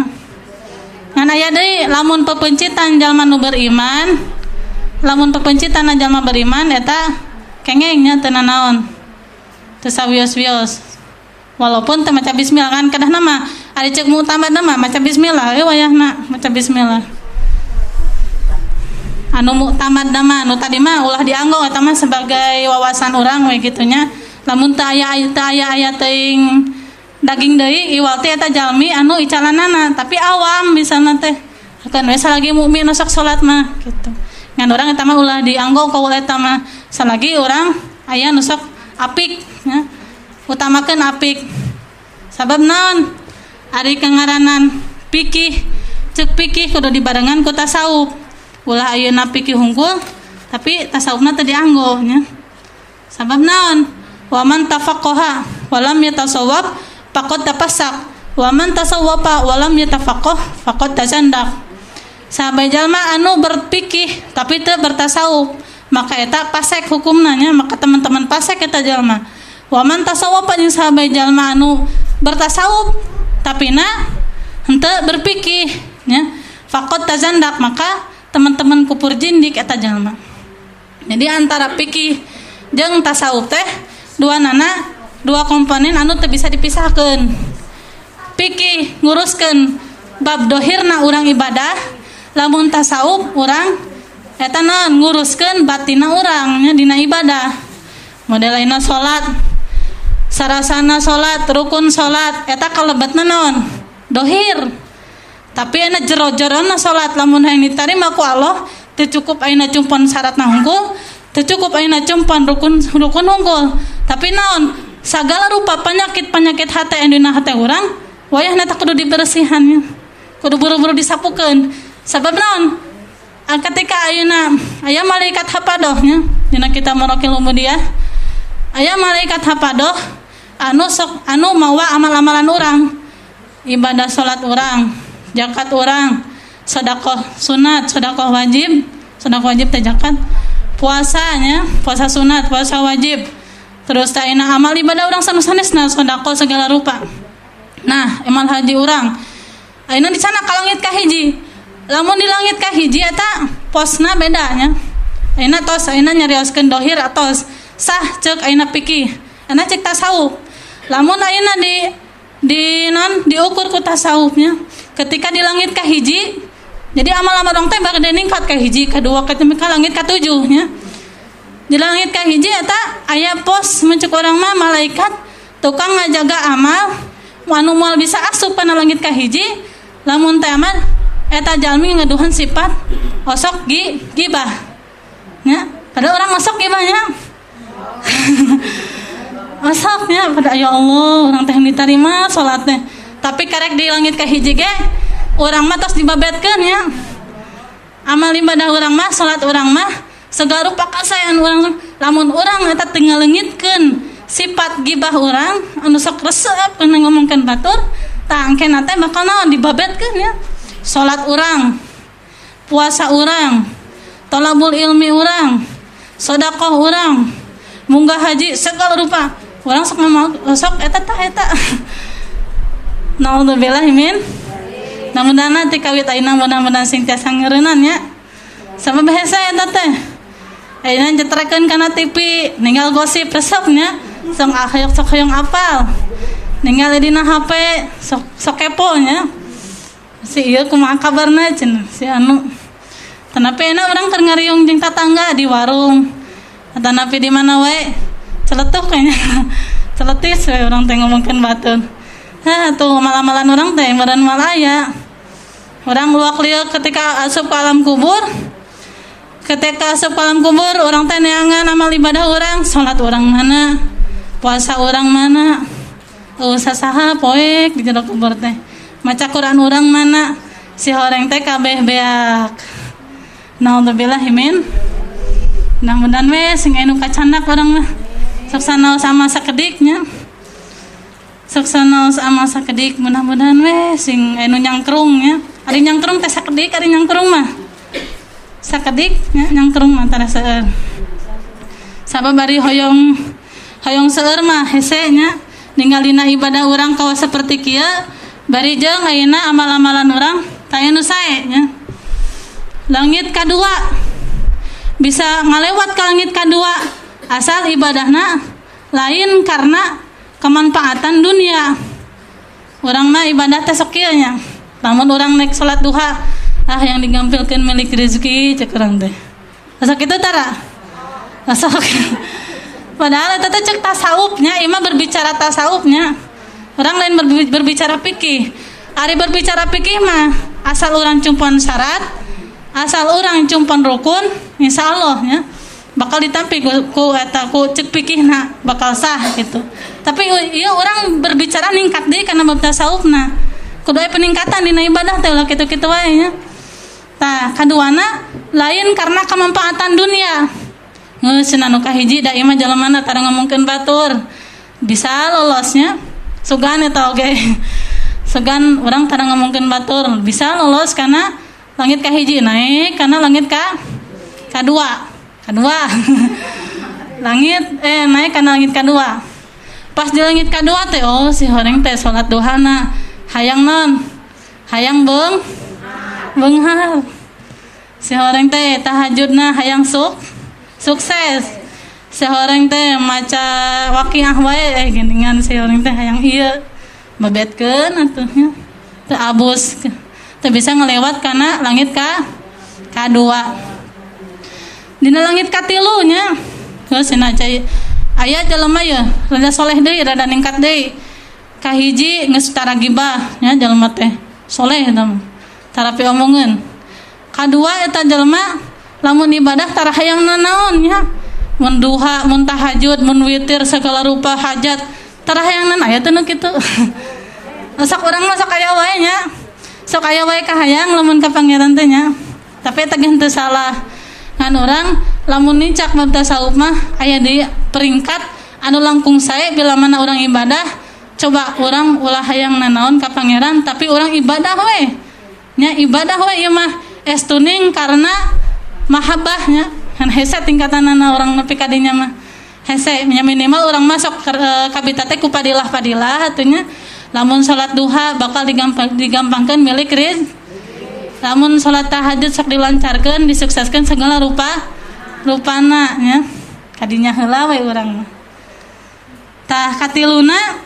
Ngan aya deui lamun pepeuncitan jalma nu beriman, lamun pepeuncitan jalma beriman eta kengeng nya teu nanaon. Teu sawios-wios. Walaupun teu maca bismillah kan kadahna mah ari ceuk muktamadna mah maca bismillah we wayahna maca bismillah. Anu muktamadna mah anu tadi mah ulah dianggo eta mah sebagai wawasan urang we kitu nya. Lamun teu aya aya teuing daging deui iwal teh eta jalmi anu icalanana tapi awam misalna teh kan we salagi mukmin sok salat mah gitu. Ngan urang eta mah ulah dianggo kaul eta mah salagi urang aya nu sok apik nya. Utamakeun apik. Sabab naon? Ari kangaranan pikih ceuk pikih kudu dibarengan ku tasawuf. Ulah ayeuna pikih hungkul tapi tasawufna teu dianggo nya. Sabab naon? Wa man tafaqaha wa lam yatasawwab faqad tafasaq wa man tasawwafa wa lam yatafaqah faqad tazandaq. Sahabat jalma anu berpikih tapi teu bertasawuf maka eta pasek hukumna nya, maka teman-teman pasek eta jalma. Wa man tasawwafa jeung sahabat jalma anu bertasawuf tapi na henteu berpikih nya, faqad tazandaq maka teman-teman kupur jindik eta jalma. Jadi antara pikih jeung tasawuf teh dua nana dua komponen anu teu bisa dipisahkeun. Pikih nguruskeun bab dohirna urang ibadah, lamun tasawuf urang eta naon nguruskeun batinna urang nya dina ibadah. Model lainna salat, sarasana salat, rukun salat eta kalebetna naon? Dohir. Tapi ayeuna jero-jerona salat lamun hayang ditarima ku Allah teu cukup ayeuna cumpon syaratna hungkul, teu cukup ayeuna cumpon rukun hungkul. Tapi naon? Sagala rupa penyakit-penyakit hate anu dina hate urang wayahna teh kudu dibersihan nya. Kudu buru-buru disapukeun. Sabab naon? Ketika ayeuna aya malaikat hapadoh nya dina kitab Muraqil Ubudiyah, aya malaikat hapadoh anu sok anu mawa amal-amalan urang, ibadah salat urang, zakat urang, sedekah sunat, sedekah wajib teh zakat, puasanya, puasa sunat, puasa wajib. Terus taina amal ibadah urang sanes-sanesna sedekah segala rupa. Nah, amal haji urang. Ayeuna di sana ka langit kahiji. Lamun di langit kahiji eta posna bedanya. Ayeuna tos ayeuna nyarioskeun dohir atos sah ceuk ayeuna fikih. Ayeuna ceuk tasawuf. Lamun ayeuna di non diukur ku tasawufnya. Ketika di langit kahiji, jadi amal-amal urang teh bakal ningkat kahiji, kadua, katilu, ka langit katujuh nya. Di langit kahiji eta aya pos mencuk urang mah malaikat tukang ngajaga amal anu moal bisa asup kana langit kahiji lamun teh amal eta jalmi ngaduhan sifat osok gibah nya. Padahal orang osok gibahnya osoknya pada ya Allah orang teh diterima salatnya, tapi karek di langit kahiji ge urang mah tos dibabetkeun nya. Amal ibadah urang mah salat urang mah segala rupa kasayan urang, lamun urang eta teu ngaleungitkeun sifat gibah urang anu sok resep kana ngomongkeun batur, tah engkena teh bakal naon dibabetkeun nya. Salat urang, puasa urang, tolabul ilmi urang, sedekah urang, munggah haji segala rupa urang sok ngomong sok eta tah eta. Naudzubillah min. Mudah-mudahan ti kawit ayeuna mudah-mudahan sing tiasa ngeureunnan nya. Sabab hese eta teh. Ayeuna nyetrekeun kana TV, ninggal gosip resep nya, sok hayang sok hayang apal. Ninggal dina HP sok sok kepo nya. Si ieu kumaha kabarna cenah si anu. Tanapi enak urang keur ngariung jeung tatangga di warung. Tanapi di mana wae celetuh kayaknya. Celetis we urang teh ngomongkeun batur. Hah, tuh amal-amalan urang teh meureun moal aya. Urang luak lieu ketika asup ke alam kubur. Ketika asup ke alam kubur urang teh neangan amal ibadah urang, salat urang mana, puasa urang mana, sasaha poek di jero kubur teh. Maca Quran urang mana, si horeng teh kabeh beak. Naudzubillah min. Mudah-mudahan we sing anu kacandak urang mah. Sok sanaos sama sakedik nya. Sok sanaos sama sakedik, mudah-mudahan we sing anu nyangkrung nya. Ari nyangkrung teh sakedik, ari nyangkrung mah. Sakedik nya nyangkrung mah tara seueur. Sabab bari hoyong hoyong seueur mah hese nya, ninggalina ibadah urang kawas saperti kieu, bari jeung ayeuna amal-amalan urang taya nu sae nya. Langit kadua bisa ngalewat ke langit kadua asal ibadahna lain karena kemanfaatan dunia. Urang mah ibadah teh sok kieu nya. Lamun urang naik salat duha, ah yang digampilkeun milik rezeki cek urang teh. Sok kitu tara? Sok. Padahal eta teh cek tasawufnya, ieu mah berbicara tasawufnya. Orang lain berbicara fikih. Ari berbicara fikih mah asal urang cumpon syarat, asal urang cumpon rukun, insyaallah nya bakal ditampi ku eta ku cek fikihna bakal sah gitu. Tapi ieu urang berbicara ningkat deui kana bab tasawufna. Kudu aya peningkatan dina ibadah teh ulah kitu-kitu wae nya. Tah, kaduana lain karena kemanfaatan dunia. Geus cenah nu kahiji da ieu mah jalemana tara ngomongkeun batur. Bisa lolosnya. Sugan eta oge. Sugan urang tara ngomongkeun batur, bisa lolos karena langit kahiji naik karena langit ka kadua. Kadua. Langit naik karena langit kadua. Pas di langit kadua teh oh si horeng teh salat duhana hayang non hayang beunghar. Si horeng teh tahajudna hayang sukses. Si horeng teh maca waqiah wae geuningan si horeng teh hayang ieu babetkeun atuh nya. Teu abus teu bisa ngelewat kana langit ka kadua. Dina langit katilu nya. Geus cenah cai aya jelema ye rada soleh deui rada ningkat deui. Kahiji geus tara gibah nya jelema teh soleh eta mah. Tara piomongeun. Kadua eta jelema lamun ibadah tara hayang nanaon nya. Mun duha, mun tahajud, mun witir segala rupa hajat tara hayang naon aya teh nu kitu. Sok urang mah sok aya wae nya. Sok aya wae kahayang lamun ka pangeran teh nya. Tapi eta ge henteu salah. Ngan urang lamun nincak bab tasawuf mah aya di peringkat anu langkung sae bila mana urang ibadah coba urang ulah hayang nanaon ka pangeran tapi urang ibadah we. Nya ibadah we ieu mah estuning karena mahabbahnya. Kan hese tingkatanana urang nepi ka dinya mah. Hese nya minimal urang masuk kabita teh ku padilah-padilah atuh nya. Lamun salat duha bakal digampangkeun milik Lamun salat tahajud sok dilancarkeun, disukseskeun segala rupana nya. Kadinya heula we urang mah. Tah katiluna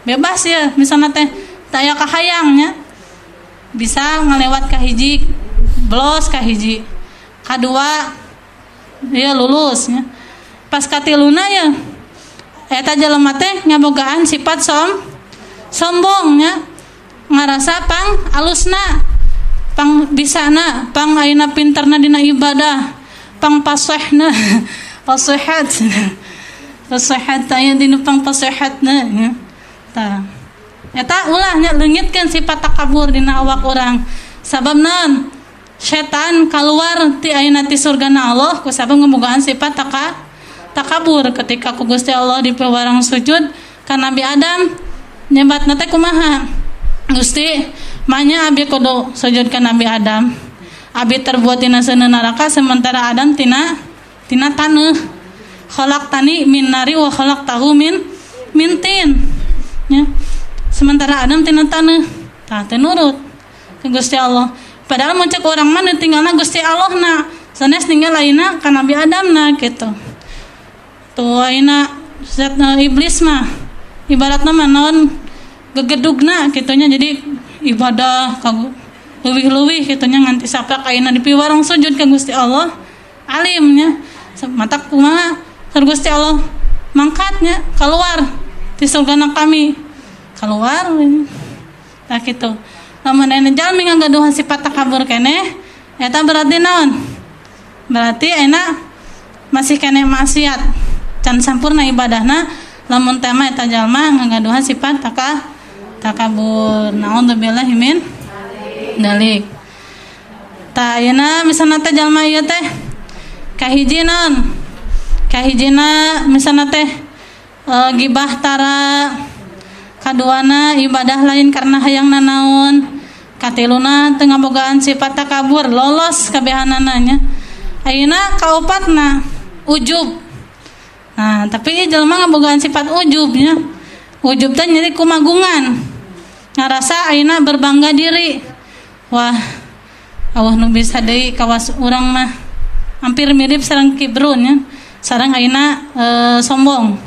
bebas ya, misalna teh taya kahayang nya. Bisa ngalewat ka hiji blos ka hiji. Kadua ya lulus nya. Pas katiluna ya eta jelema teh ngabogaan sifat sombong nya. Ngarasa pang alusna, pang bisana, pang ayeuna pinterna dina ibadah, pang pasehna, pasehat. Pasehat aya dina pang pasehatna nya. Tah. Eta ulah nya leungitkeun sifat takabur dina awak urang. Sabab naon? Setan kaluar ti ayeuna ti surgana Allah ku sabab ngabogaan sifat takabur. Ketika ku Gusti Allah dipewarang sujud ka Nabi Adam nyebatna teh kumaha? Gusti, manya abi kudu sujud ka Nabi Adam. Abi terbuat tina seuneu neraka sementara Adam tina taneuh. Khalaqtani min nari wa khalaqtahu min tin. Ya. Sementara Adam tina taneuh. Tah teu nurut ka Gusti Allah. Padahal mun cek urang mah nu tinggalna Gusti Allah na. Sanes ninggal lainna ka Nabi Adam na kitu. Tuh ayeuna zat iblis mah ibaratna mah naon gegedugna kitunya, jadi ibadah leuwih-leuwih kitunya nganti saprak ayeuna dipiwarang sujud ka Gusti Allah alimnya mata kumaha ka Gusti Allah mangkatnya keluar ti surgana kami keluar tah kitu. Lamun ayeuna jalmi ngagaduhan sifat takabur keneh eta berarti naon? Berarti ayeuna masih keneh maksiat can sampurna ibadahna. Lamun teh mah eta jalma ngagaduhan sifat takabur. Naudzubillahi min dzalik. Tah ayeuna misalna teh jalma ieu teh kahiji naon? Kahijina misalna teh gibah tara, kaduana ibadah lain karena hayang nanaon, katiluna teu ngabogaan sifat takabur, lolos kabehanana nya. Ayeuna kaopatna ujub. Nah, tapi jelema ngabogaan sifat ujubnya. Ujub teh jadi kumagungan. Ngarasa ayeuna berbangga diri. Wah, awah nu bisa deui kawas urang mah. Hampir mirip sareng kibrun nya. Sareng ayeuna sombong.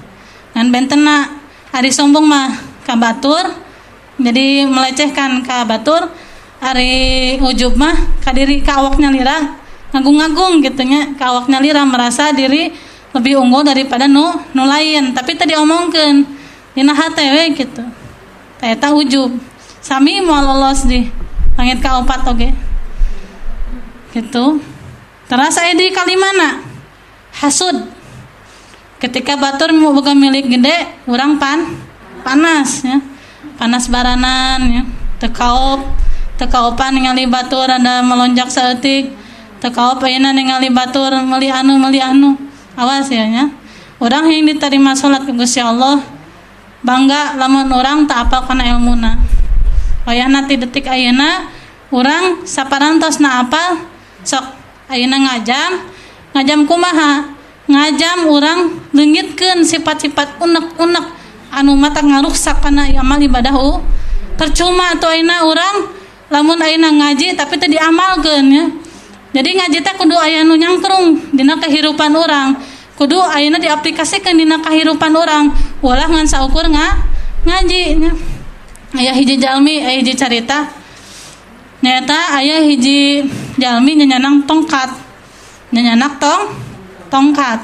Ngan bentenna ari sombong mah ka batur, jadi melecehkan ka batur, ari ujub mah ka diri ka awaknya lira, ngagung-ngagung gitu nya, ka awaknya lira merasa diri lebih unggul daripada nu lain, tapi tadi omongkeun dina hate we gitu. Eta ujub. Sami moal lolos di langit kaopat oge. Gitu. Terus aya di kalimana? Hasud. Ketika batur mau boga milik gede, urang panas ya. Panas baranan ya. Teu kaop, teu kaopan ningali batur ada melonjak saeutik. Teu kaop ayeuna ningali batur meuli anu. Awas ya nya. Orang yang diterima salat ku Gusti Allah bangga lamun orang tak apal kana ilmuna. Wayahna ti detik ayeuna urang saparantos na apal sok ayeuna ngajam kumaha? Ngajam urang leungitkeun sifat-sifat unek-unek anu mata ngaruksak kana amal ibadah. Percuma atuh ayeuna urang lamun ayeuna ngaji tapi teu diamalkeun nya. Jadi ngaji teh kudu aya nu nyangkrung dina kehidupan urang. Kudu ayeuna diaplikasikeun dina kahirupan urang. Ulah ngan saukur ngaji nya. Aya hiji jalmi, aya hiji carita. Nyaeta aya hiji jalmi nyanyanang tongkat. Nyanyanak tongkat.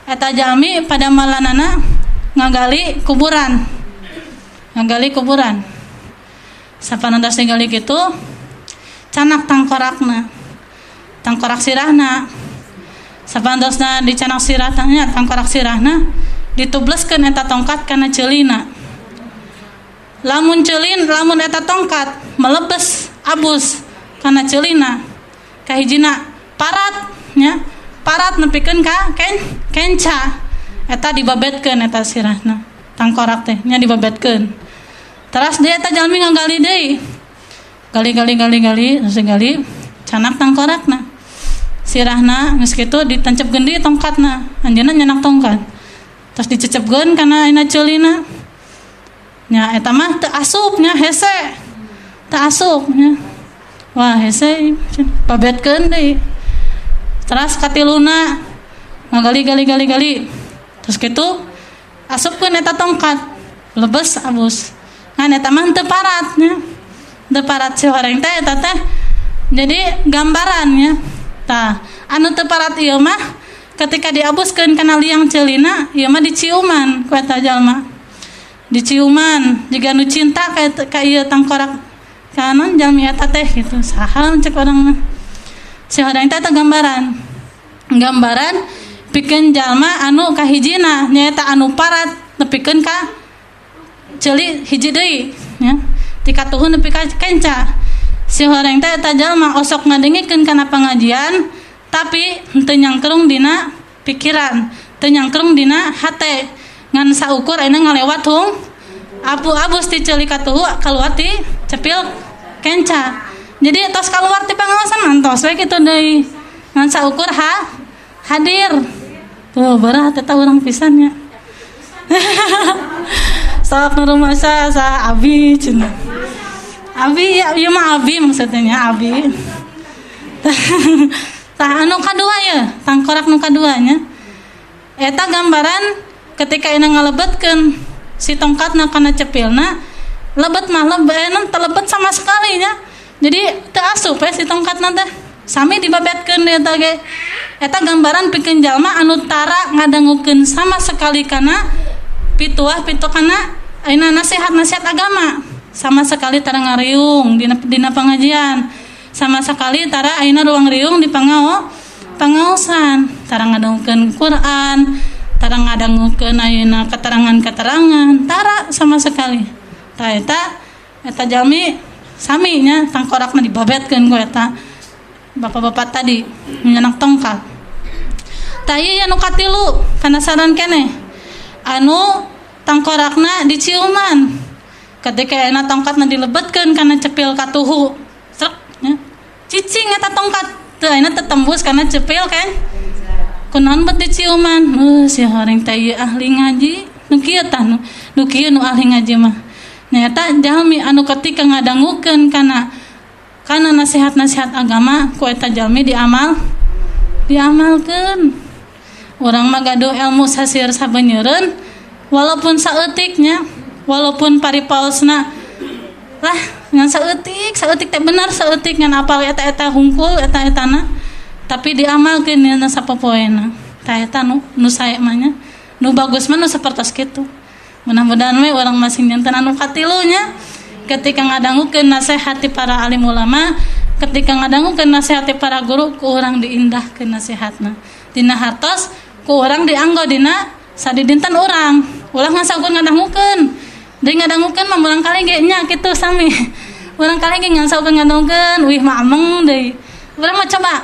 Eta jalmi pada malanana ngagali kuburan. Ngagali kuburan. Sapanantos ningali kitu canak tangkorakna. Tangkorak sirahna. Sapantosna dicanak sirahna, tangkorak sirahna ditubleskeun eta tongkat kana ceulina. Lamun ceulin, lamun eta tongkat melebes abus kana ceulina. Kahijina parat nya, parat nepikeun ka kenca. Eta dibabetkeun eta sirahna, tangkorak teh nya dibabetkeun. Teras deui eta jalmi ngagali deui. Gali gali gali gali, terus gali canak tangkorakna. Sirahna geus kitu ditancepkeun deui tongkatna, anjeunna nyanak tongkat. Terus dicecepkeun kana ayeuna ceulina. Nya eta mah teu asup nya hese. Teu asup nya. Wah hese babetkeun deui. Teras katiluna ngagali gali gali gali. Terus kitu asupkeun eta tongkat lebes abus. Ngan eta mah teu parat nya. Teu parat si horeng teh eta teh. Jadi gambarannya tah anu teu parat ieu mah ketika diabuskeun kana liang ceulina ieu mah diciuman ku eta jalma. Diciuman jiga nu cinta ka ieu tangkorak kanon jalmi eta teh gitu. Saha cek urang mah. Si horeng teh eta gambaran. Gambaran pikeun jalma anu kahijina nyaeta anu parat nepikeun ka ceuli hiji deui nya. Ti katuhu nepi ka kenca. Si horeng teh eta jalma osok ngadengikeun kana pengajian tapi henteu nyangkrung dina pikiran, teu nyangkrung dina hate. Ngan saukur ayeuna ngalewat hung abu-abus ti ceuli katuhu kaluar ti cepil kenca. Jadi tos kaluar ti pangaosan mantos we kitu deui. Ngan saukur hadir. Tuh berat eta urang pisan nya. Sok nu rumasa sa abi cenah. Abi ya ieu mah abi maksudnya abi. Tah anu kadua ya, tangkorak nu kadua nya. Eta gambaran ketika ayeuna ngalebetkeun si tongkatna kana cepilna, lebet mah lebet telebet sama sekali nya. Jadi teu asup we si tongkatna teh. Sami dibabetkeun eta ge. Eta gambaran pikeun jalma anu tara ngadangukeun sama sekali kana pituah pitu kana ayeuna nasihat-nasihat agama. Sama sekali tara ngariung dina pengajian. Sama sekali tara ayeuna ruang riung di pangaosan, tara ngadangukeun Quran, tara ngadangukeun ayeuna keterangan-keterangan, tara sama sekali. Tah eta jalmi sami nya tangkorakna dibabetkeun ku eta bapak-bapak tadi nyenak tongkat. Tah ieu anu katilu kanasaran keneh. Anu tangkorakna diciuman. Ketika ayeuna tongkatna dilebetkeun kana cepil katuhu. Srek nya. Cicing eta tongkat teu ayeuna tetembus kana cepil kan. Kunaon bet diciuman? Si horeng teh ieu ahli ngaji. Nu kieu tah nu kieu nu ahli ngaji mah. Nyata jalmi anu ketika ngadangukeun kana nasihat-nasihat agama ku eta jalmi diamalkeun. Urang mah gaduh ilmu sasir sabenyeureun walaupun saeutiknya, walaupun paripaosna lah ngan saeutik teh bener saeutik ngan apal eta-eta hungkul eta-etana tapi diamalkeun dina sapopoena. Tah eta nu sae mah nya. Nu bagus mah nu sapertos kitu. Mudah-mudahan we urang masing janten anu katilu nya. Ketika ngadangukeun nasihat ti para alim ulama, ketika ngadangukeun nasihat ti para guru, ku urang diindahkeun nasihatna. Dina hartos ku urang dianggo dina sadidinten urang. Ulah ngan saukur ngadangukeun. Deui ngadangukeun mah urang kali ge nya kitu sami. Urang kali ge ngan saukur ngadangukeun, wih mah ameng deui. Urang mah coba,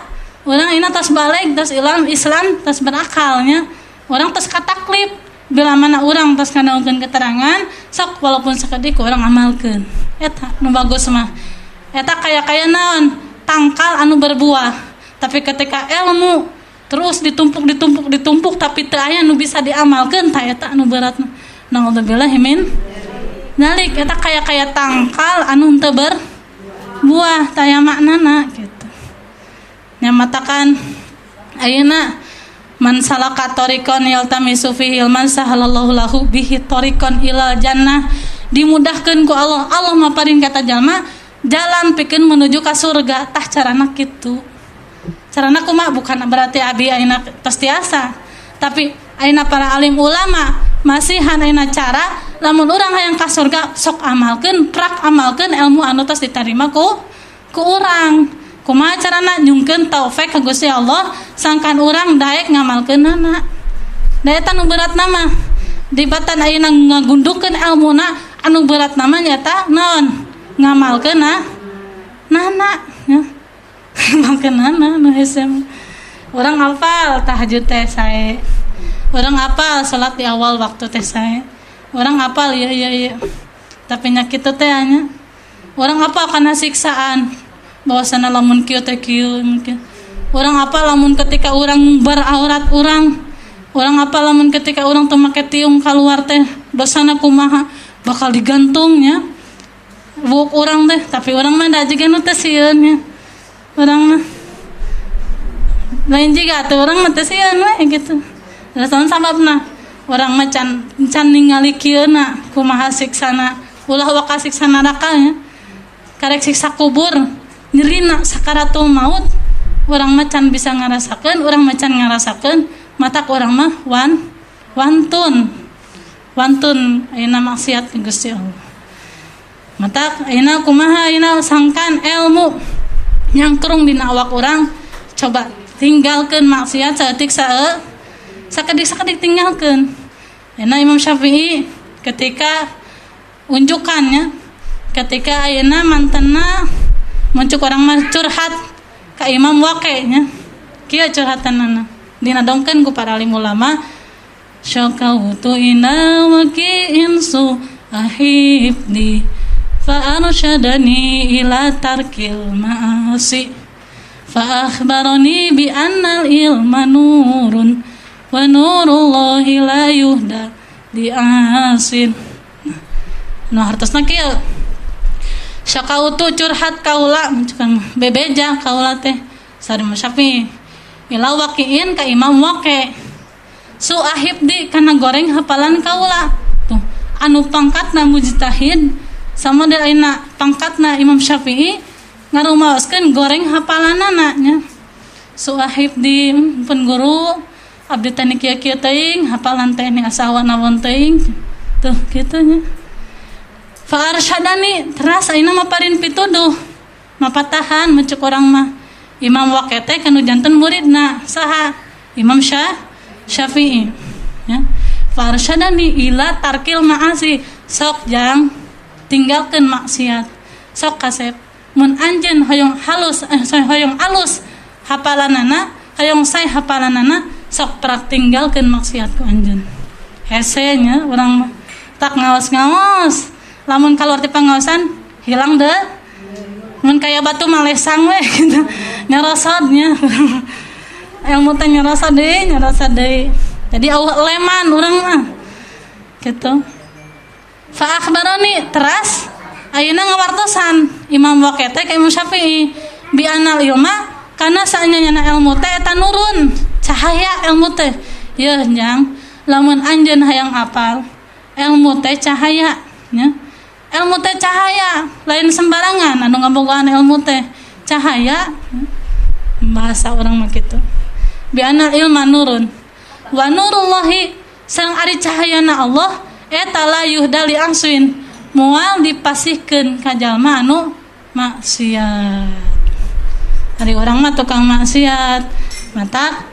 urang ayeuna tos baleg, tos Islam, tos berakal nya. Urang tos kataklif. Bila mana urang tos ngadangukeun keterangan, sok walaupun sakedik urang amalkeun. Eta nu bagus mah. Eta kaya-kaya naon? Tangkal anu berbuah. Tapi ketika ilmu terus ditumpuk tapi teu aya nu bisa diamalkeun, tah eta anu berat. Naudzubillah min dzalik. Eta kaya-kaya tangkal anu teu berbuah, tah aya maknana gitu. Nya matakan ayeuna man salaka tariqan yaltamisu fihi ilman sahalallahu lahu bihi tariqan ilal jannah. Dimudahkeun ku Allah. Allah maparin kata jalma jalan pikeun menuju ka surga. Tah carana kitu. Carana kumaha? Bukan berarti abi ayeuna tos tiasa, tapi ayeuna para alim ulama masihan ayeuna cara lamun urang hayang ka surga sok amalkeun, prak amalkeun ilmu anu tos ditarima ku urang. Kumaha carana nyungkeun taufik ka Gusti Allah sangkan urang daek ngamalkeunana. Da eta nu beratna mah dibatan ayeuna ngagundukeun ilmuna anu beratna mah nyata naon? Ngamalkeunna nana nya. Ngamalkeunana nu hese. Urang hafal tahajud teh sae. Urang hafal salat di awal waktu teh sae. Urang hafal ieu. Tapi nya kitu teh nya. Urang hafal kana siksaan. Bahwasana lamun kieu teh kieu mungkin. Urang apa lamun ketika urang beraurat urang apa lamun ketika urang teu make tiung kaluar teh dosana kumaha bakal digantungnya. Buuk urang teh, tapi urang mah da jiga nu teu sieun nya. Urang mah lain jiga atuh urang mah teu sieun we gitu. Terus sababna urang mah can ningali kieuna kumaha siksana, ulah waka siksa neraka nya. Karek siksa kubur, nyerina sakaratul maut, urang mah can bisa ngarasakeun, urang mah can ngarasakeun, matak urang mah wantun. Wantun ayeuna maksiat ka Gusti Allah. Matak ayeuna kumaha ayeuna sangkan ilmu nyangkrung dina awak urang, coba tinggalkeun maksiat saeutik sakedik-sakedik tinggalkeun. Ayeuna Imam Syafi'i ketika unjukannya, ketika ayeuna mantena muncul orang mah curhat ka Imam Waqi nya. Kieu curhatanana dinadongkeun ku para alim ulama, syakautu ina waqi'in su ahibni fa arsyadani ila tarkil ma'asi fa akhbarani bi annal ilma nurun wa nurullahi la yuhda li asin. Nah, hartosna kieu syakautu curhat kaula bebeja kaula teh sari Syafi'i ila waqi'in ka Imam Waqi su ahibdi kana goreng hafalan kaula tuh anu pangkatna mujtahid sama dari ayeuna pangkatna Imam Syafi'i ngarumaoskeun goreng hafalanana nya. Su ahibdi pun guru abdi teh kieu-kieu teuing hafalan teh ni asa awan-awan teuing tuh kitu nya. Fa arsyadani teras ayeuna maparin pituduh mapatahan muncul orang mah Imam Waqi teh kanu janten muridna saha Imam Syafi'i ya. Fa arsyadani ila tarkil ma'asi, sok jang tinggalkeun maksiat, sok kasep mun anjeun hoyong halus hoyong alus hapalanana, hoyong sae hapalanana, sok prak tinggalkeun maksiat ku anjeun. Hese nya urang mah tak ngaos-ngaos, lamun kaluar ti pangaosan hilang deh, mun kaya batu malesang we gitu, nyerosot nya. Ilmu teh nyerosot deui, jadi Allah leman urang mah gitu. Fa akhbarani teras ayeuna ngawartosan Imam Waqi teh ka Imam Syafi'i bi anal ilma kana saenyana ilmu teh eta nurun cahaya ilmu teh. Yeuh jang lamun anjeun hayang apal ilmu teh cahaya nya. Ilmu teh cahaya, lain sembarangan anu ngabogaan ilmu teh cahaya. Bahasa orang mah kitu. Bi anal ilma nurun wa nurullahi sareng ari cahayana Allah eta la yuhda li angsuin moal dipasihkeun ka jalma anu maksiat. Ari urang mah tukang maksiat, matak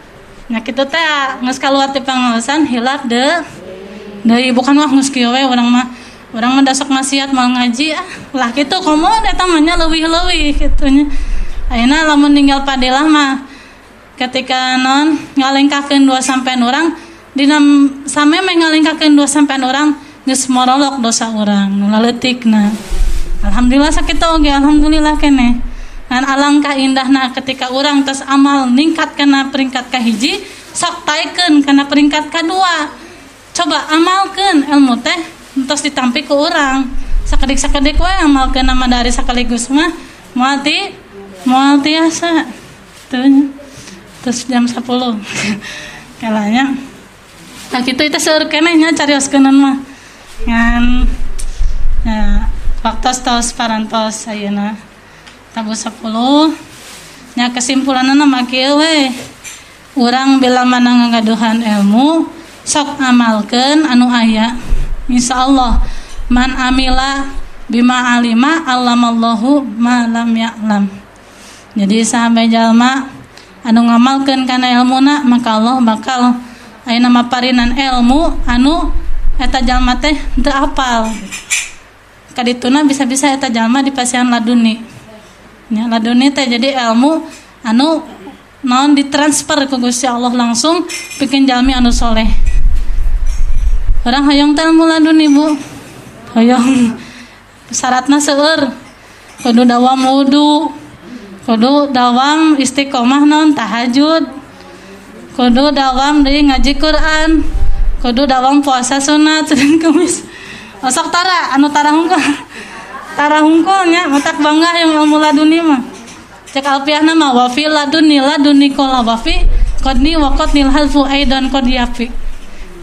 nya kitu teh geus kaluar ti pangaosan hilap deui bukan wah geus kieu we urang mah. Urang mah dasok maksiat mau ngaji ah lah kitu komo eta mah nya leuwih-leuwih kitu nya. Ayeuna lamun ninggal padilah mah ketika non ngalengkahkeun dua sampean urang dina sameme ngalengkahkeun dua sampean urang geus morolok dosa urang nu laleutikna. Alhamdulillah sakitu oge, alhamdulillah keneh. Ngan alangkah indahna ketika urang tos amal ningkat kana peringkat kahiji, sok taekeun kana peringkat kadua. Coba amalkeun ilmu teh entos ditampi ku urang. Sakedik-sakedik we amalkeun nama dari sakaligus mah moal tiasa. Tuh nya. Terus jam 10. Kalanya. Nah kitu itu seueur keneh nya carioskeunana mah. Ngan ya waktos tos parantos ayeuna. Tabuh 10. Nya kesimpulanna mah kieu we. Urang bila mana ngagaduhan ilmu sok amalkeun anu aya. Insyaallah man amila bima alima allamallahu ma lam ya'lam. Jadi sahabat jalma anu ngamalkeun kana ilmuna maka Allah bakal ayeuna maparinan ilmu anu eta jalma teh teu apal. Kadituna bisa-bisa eta jalma dipasihan laduni. Nya laduni teh jadi ilmu anu naon ditransfer ku Gusti Allah langsung bikin jalmi anu soleh. Orang hoyong teh ilmu laduni Bu. Hoyong syaratna seueur. Kudu dawam wudu, kudu dawam istiqomah non tahajud, kudu dawam deui ngaji Quran, kudu dawam puasa sunat Senin Kamis. Osok tara anu tara hungkul. Tara hungkul nya matak bangga yang ilmu laduni mah. Cek alfiahna mah wa fi laduni laduni qala wa fi qadni wa qadnil halfu aidan qad yafi.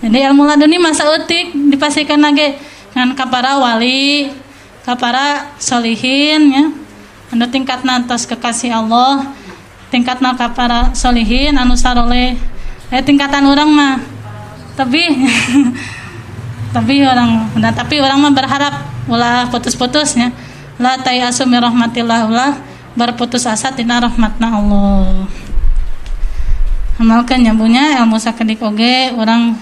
Jadi ilmu laduni mah saeutik dipasihkeun ge ngan ka para wali, ka para solihin nya. Anu tingkatna tos kekasih Allah, tingkatna ka para solihin anu saroleh. Tingkatan urang mah tapi tapi orang, nah, tapi orang mah berharap ulah putus-putusnya. La tayasu min rahmatillah, ulah berputus asa tina rahmatna Allah. Amalkeun nyambunya ilmu sakedik oge urang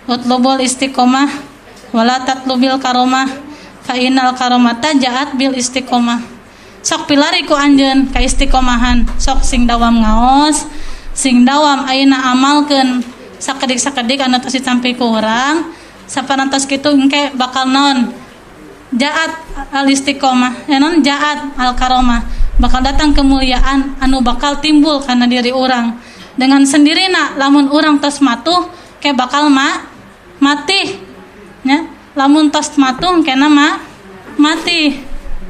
utlubul istiqomah wala tatlubil karomah fa innal karomata ja'at bil istiqomah. Sok pilari ku anjeun ka istiqomahan, sok sing dawam ngaos, sing dawam ayeuna amalkeun sakedik-sakedik anu tos ditampi ku urang. Saparantos kitu engke bakal naon ja'at al istiqomah, ya non ja'at al karomah, bakal datang kemuliaan anu bakal timbul karena diri urang dengan sendirina. Lamun urang tos matuh ke bakal mati nya, lamun tos matuh kena mati.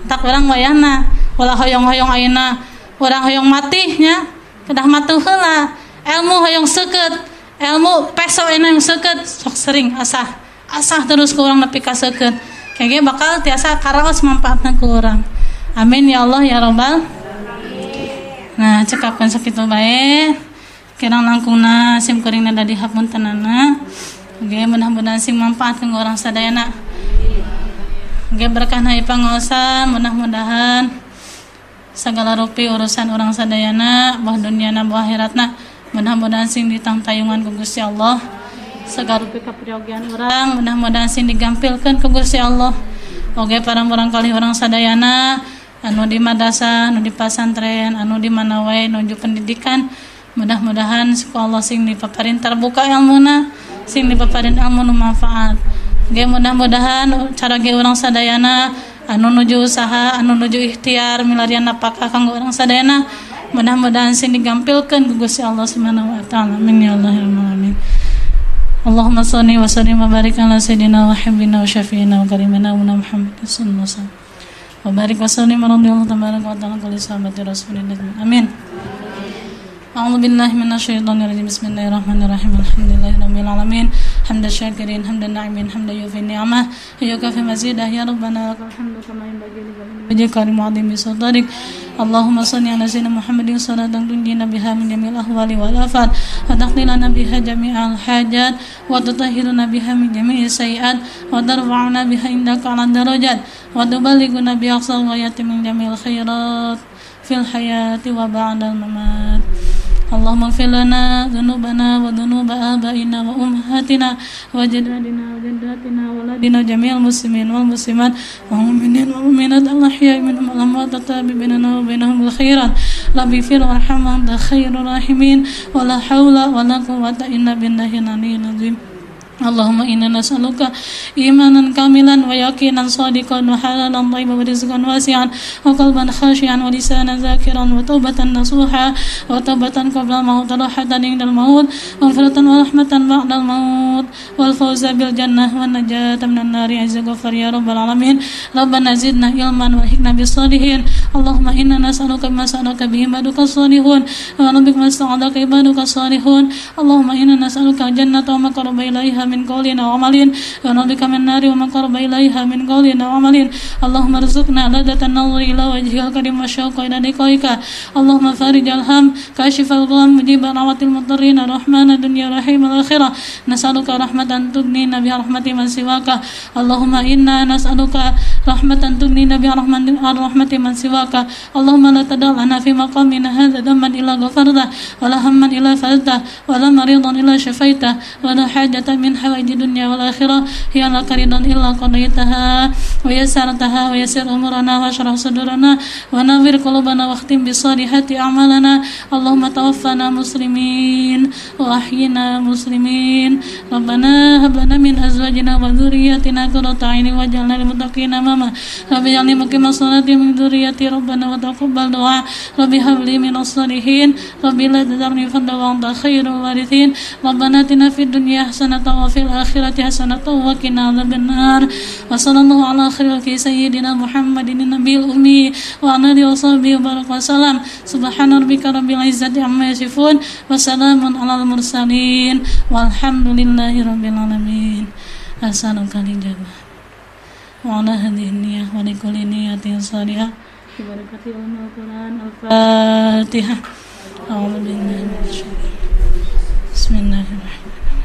Tak urang wayahna ulah hoyong-hoyong ayeuna urang hoyong mati nya, kedah matuh heula. Ilmu hoyong seukeut, ilmu peso ayeuna yang seukeut, sok sering asah terus ku urang nepi ka seukeut. Kege bakal tiasa karaos manfaatna ku urang. Amin ya Allah ya Rabbal. Nah, cekapkeun sakitu bae. Kirang langkungna sim kuringna da dihapuntenana. Oge mudah-mudahan sing manfaat kanggo urang sadayana. Oge berkahna ieu pangaosan, mudah-mudahan sagala rupi urusan urang sadayana, boh duniana boh akhiratna, mudah-mudahan sing ditangtayungan ku Gusti Allah. Sagala rupi kapriogian urang mudah-mudahan sing digampilkeun ku Gusti Allah. Oge para murangkalih urang sadayana anu di madrasah, anu di pasantren, anu di mana wae nuju pendidikan, mudah-mudahan ku Allah sing dipaparin terbuka ilmuna, sing dipaparin ilmu nu manfaat. Oge mudah-mudahan cara ge urang sadayana anu nuju usaha, anu nuju ikhtiar milarian napakah kanggo urang sadayana, mudah-mudahan sing digampilkeun ku Gusti Allah Subhanahu wa taala. Amin ya Allah ya Rabbal alamin. Allahumma shalli wa sallim wa barik ala sayyidina wa habibina wa syafi'ina wa karimina wa Muhammad sallallahu alaihi wasallam. Wa barik wa sallim wa radhiyallahu tabaraka wa ta'ala kulli sahabati rasulillah. Amin. A'udzu billahi minasyaitonir rajim. Bismillahirrahmanirrahim. Alhamdulillahirabbil alamin. Hamdan syakirin, hamdan na'imin, hamdan yufi ni'amah, yukafi mazidah ya rabbana lakal hamdu kama yanbaghi li wajhika al-'azimi sultanik. Allahumma shalli ala sayyidina Muhammadin salatan tunjina biha min jami'il ahwali wal afat, wa taqdi lana biha jami'al hajat, wa tutahhiruna biha min jami'is sayiat, wa tarfa'una biha indaka 'ala darajat, wa tuballighuna bi aqsal ghayati min jami'il khairat fil hayati wa ba'dal mamat. Allahumma ighfir lana dzunubana wa dzunuba abaina wa ummahatina wa ajdadina wa jaddatina wa waladina jami'al muslimin wal muslimat wa mu'minin wa mu'minat al ahya'i minhum wal amwat tabi bainana wa bainahum bil khairat. Rabbi ighfir warham wa anta khairur rahimin wa la haula wa la quwwata illa billahil aliyyil azim. Allahumma inna nas'aluka imanan kamilan wa yaqinan shadiqan wa halalan thayyiban wa rizqan wasi'an wa qalban khashi'an wa lisanan zakiran wa taubatan nasuha wa taubatan qabla al-maut wa rahmatan indal maut wa maghfiratan wa rahmatan ba'dal maut wal fawza bil jannah wan najata minan nari azza ghafar ya rabbal alamin. Rabbana zidna ilman wa hikna bis salihin. Allahumma inna nas'aluka bima sa'alaka bihi ibaduka salihun wa nabika ma sta'alaka ibaduka salihun. Allahumma inna nas'aluka jannata wa ma qaraba ilaiha min qawlin wa amalin wa nabika min nari wa ma qaraba ilaiha min qawlin wa amalin. Allahumma rzuqna ladatan nadhri ila wajhikal karim wa syauqa ila liqaika. Allahumma farijal ham kashifal gham mujiban rawatil mudarrin rahmana dunya rahimal akhirah. Nas'aluka rahmatan tughnina bi rahmati man siwaka. Allahumma inna nas'aluka rahmatan tughnina bi rahmati man siwaka. Allahumma la tad'a lana fi maqamina hadha dhanban illa ghafarta wa la hamman illa farajta wa la maridan illa syafaita wa la hajatan min hawaiji dunya wal akhirah hiya laka ridan illa qadaytaha wa yassartaha wa yassir umurana wa shrah sudurana wa nawwir qulubana wa khtim bis salihati a'malana. Allahumma tawaffana muslimin wa ahyina muslimin. Rabbana hab lana min azwajina wa dhurriyyatina qurrata a'yunin waj'alna lil muttaqina imama. iqamah. Rabbi ij'alni muqimas sholati wa min dzurriyyati rabbana wa taqabbal du'a. Rabbi hab li minas sholihin. Rabbi la tadharni fardan wa anta khairul warithin. Rabbana atina fid dunya hasanatan wa fil akhirati hasanatan wa qina adzabannar. Wa sallallahu ala khairil sayyidina Muhammadin nabiyil ummi wa ala alihi wa sahbihi wa baraka wa salam. Subhana rabbika rabbil izzati amma yasifun wa salamun alal mursalin walhamdulillahi rabbil alamin. As'aluka al-ijabah wa ala hadhihi niyyah wa likulli niyyatin salihah bi barakati ummil Quran. Al-Fatihah. A'udzu billahi minasy syaithanir rajim. Bismillahirrahmanirrahim.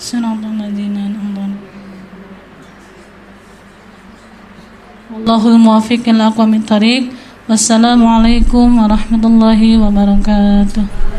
Siratal ladzina an'amta alaihim. Wallahul muwaffiq ila aqwamit thariq. Wassalamualaikum warahmatullahi wabarakatuh.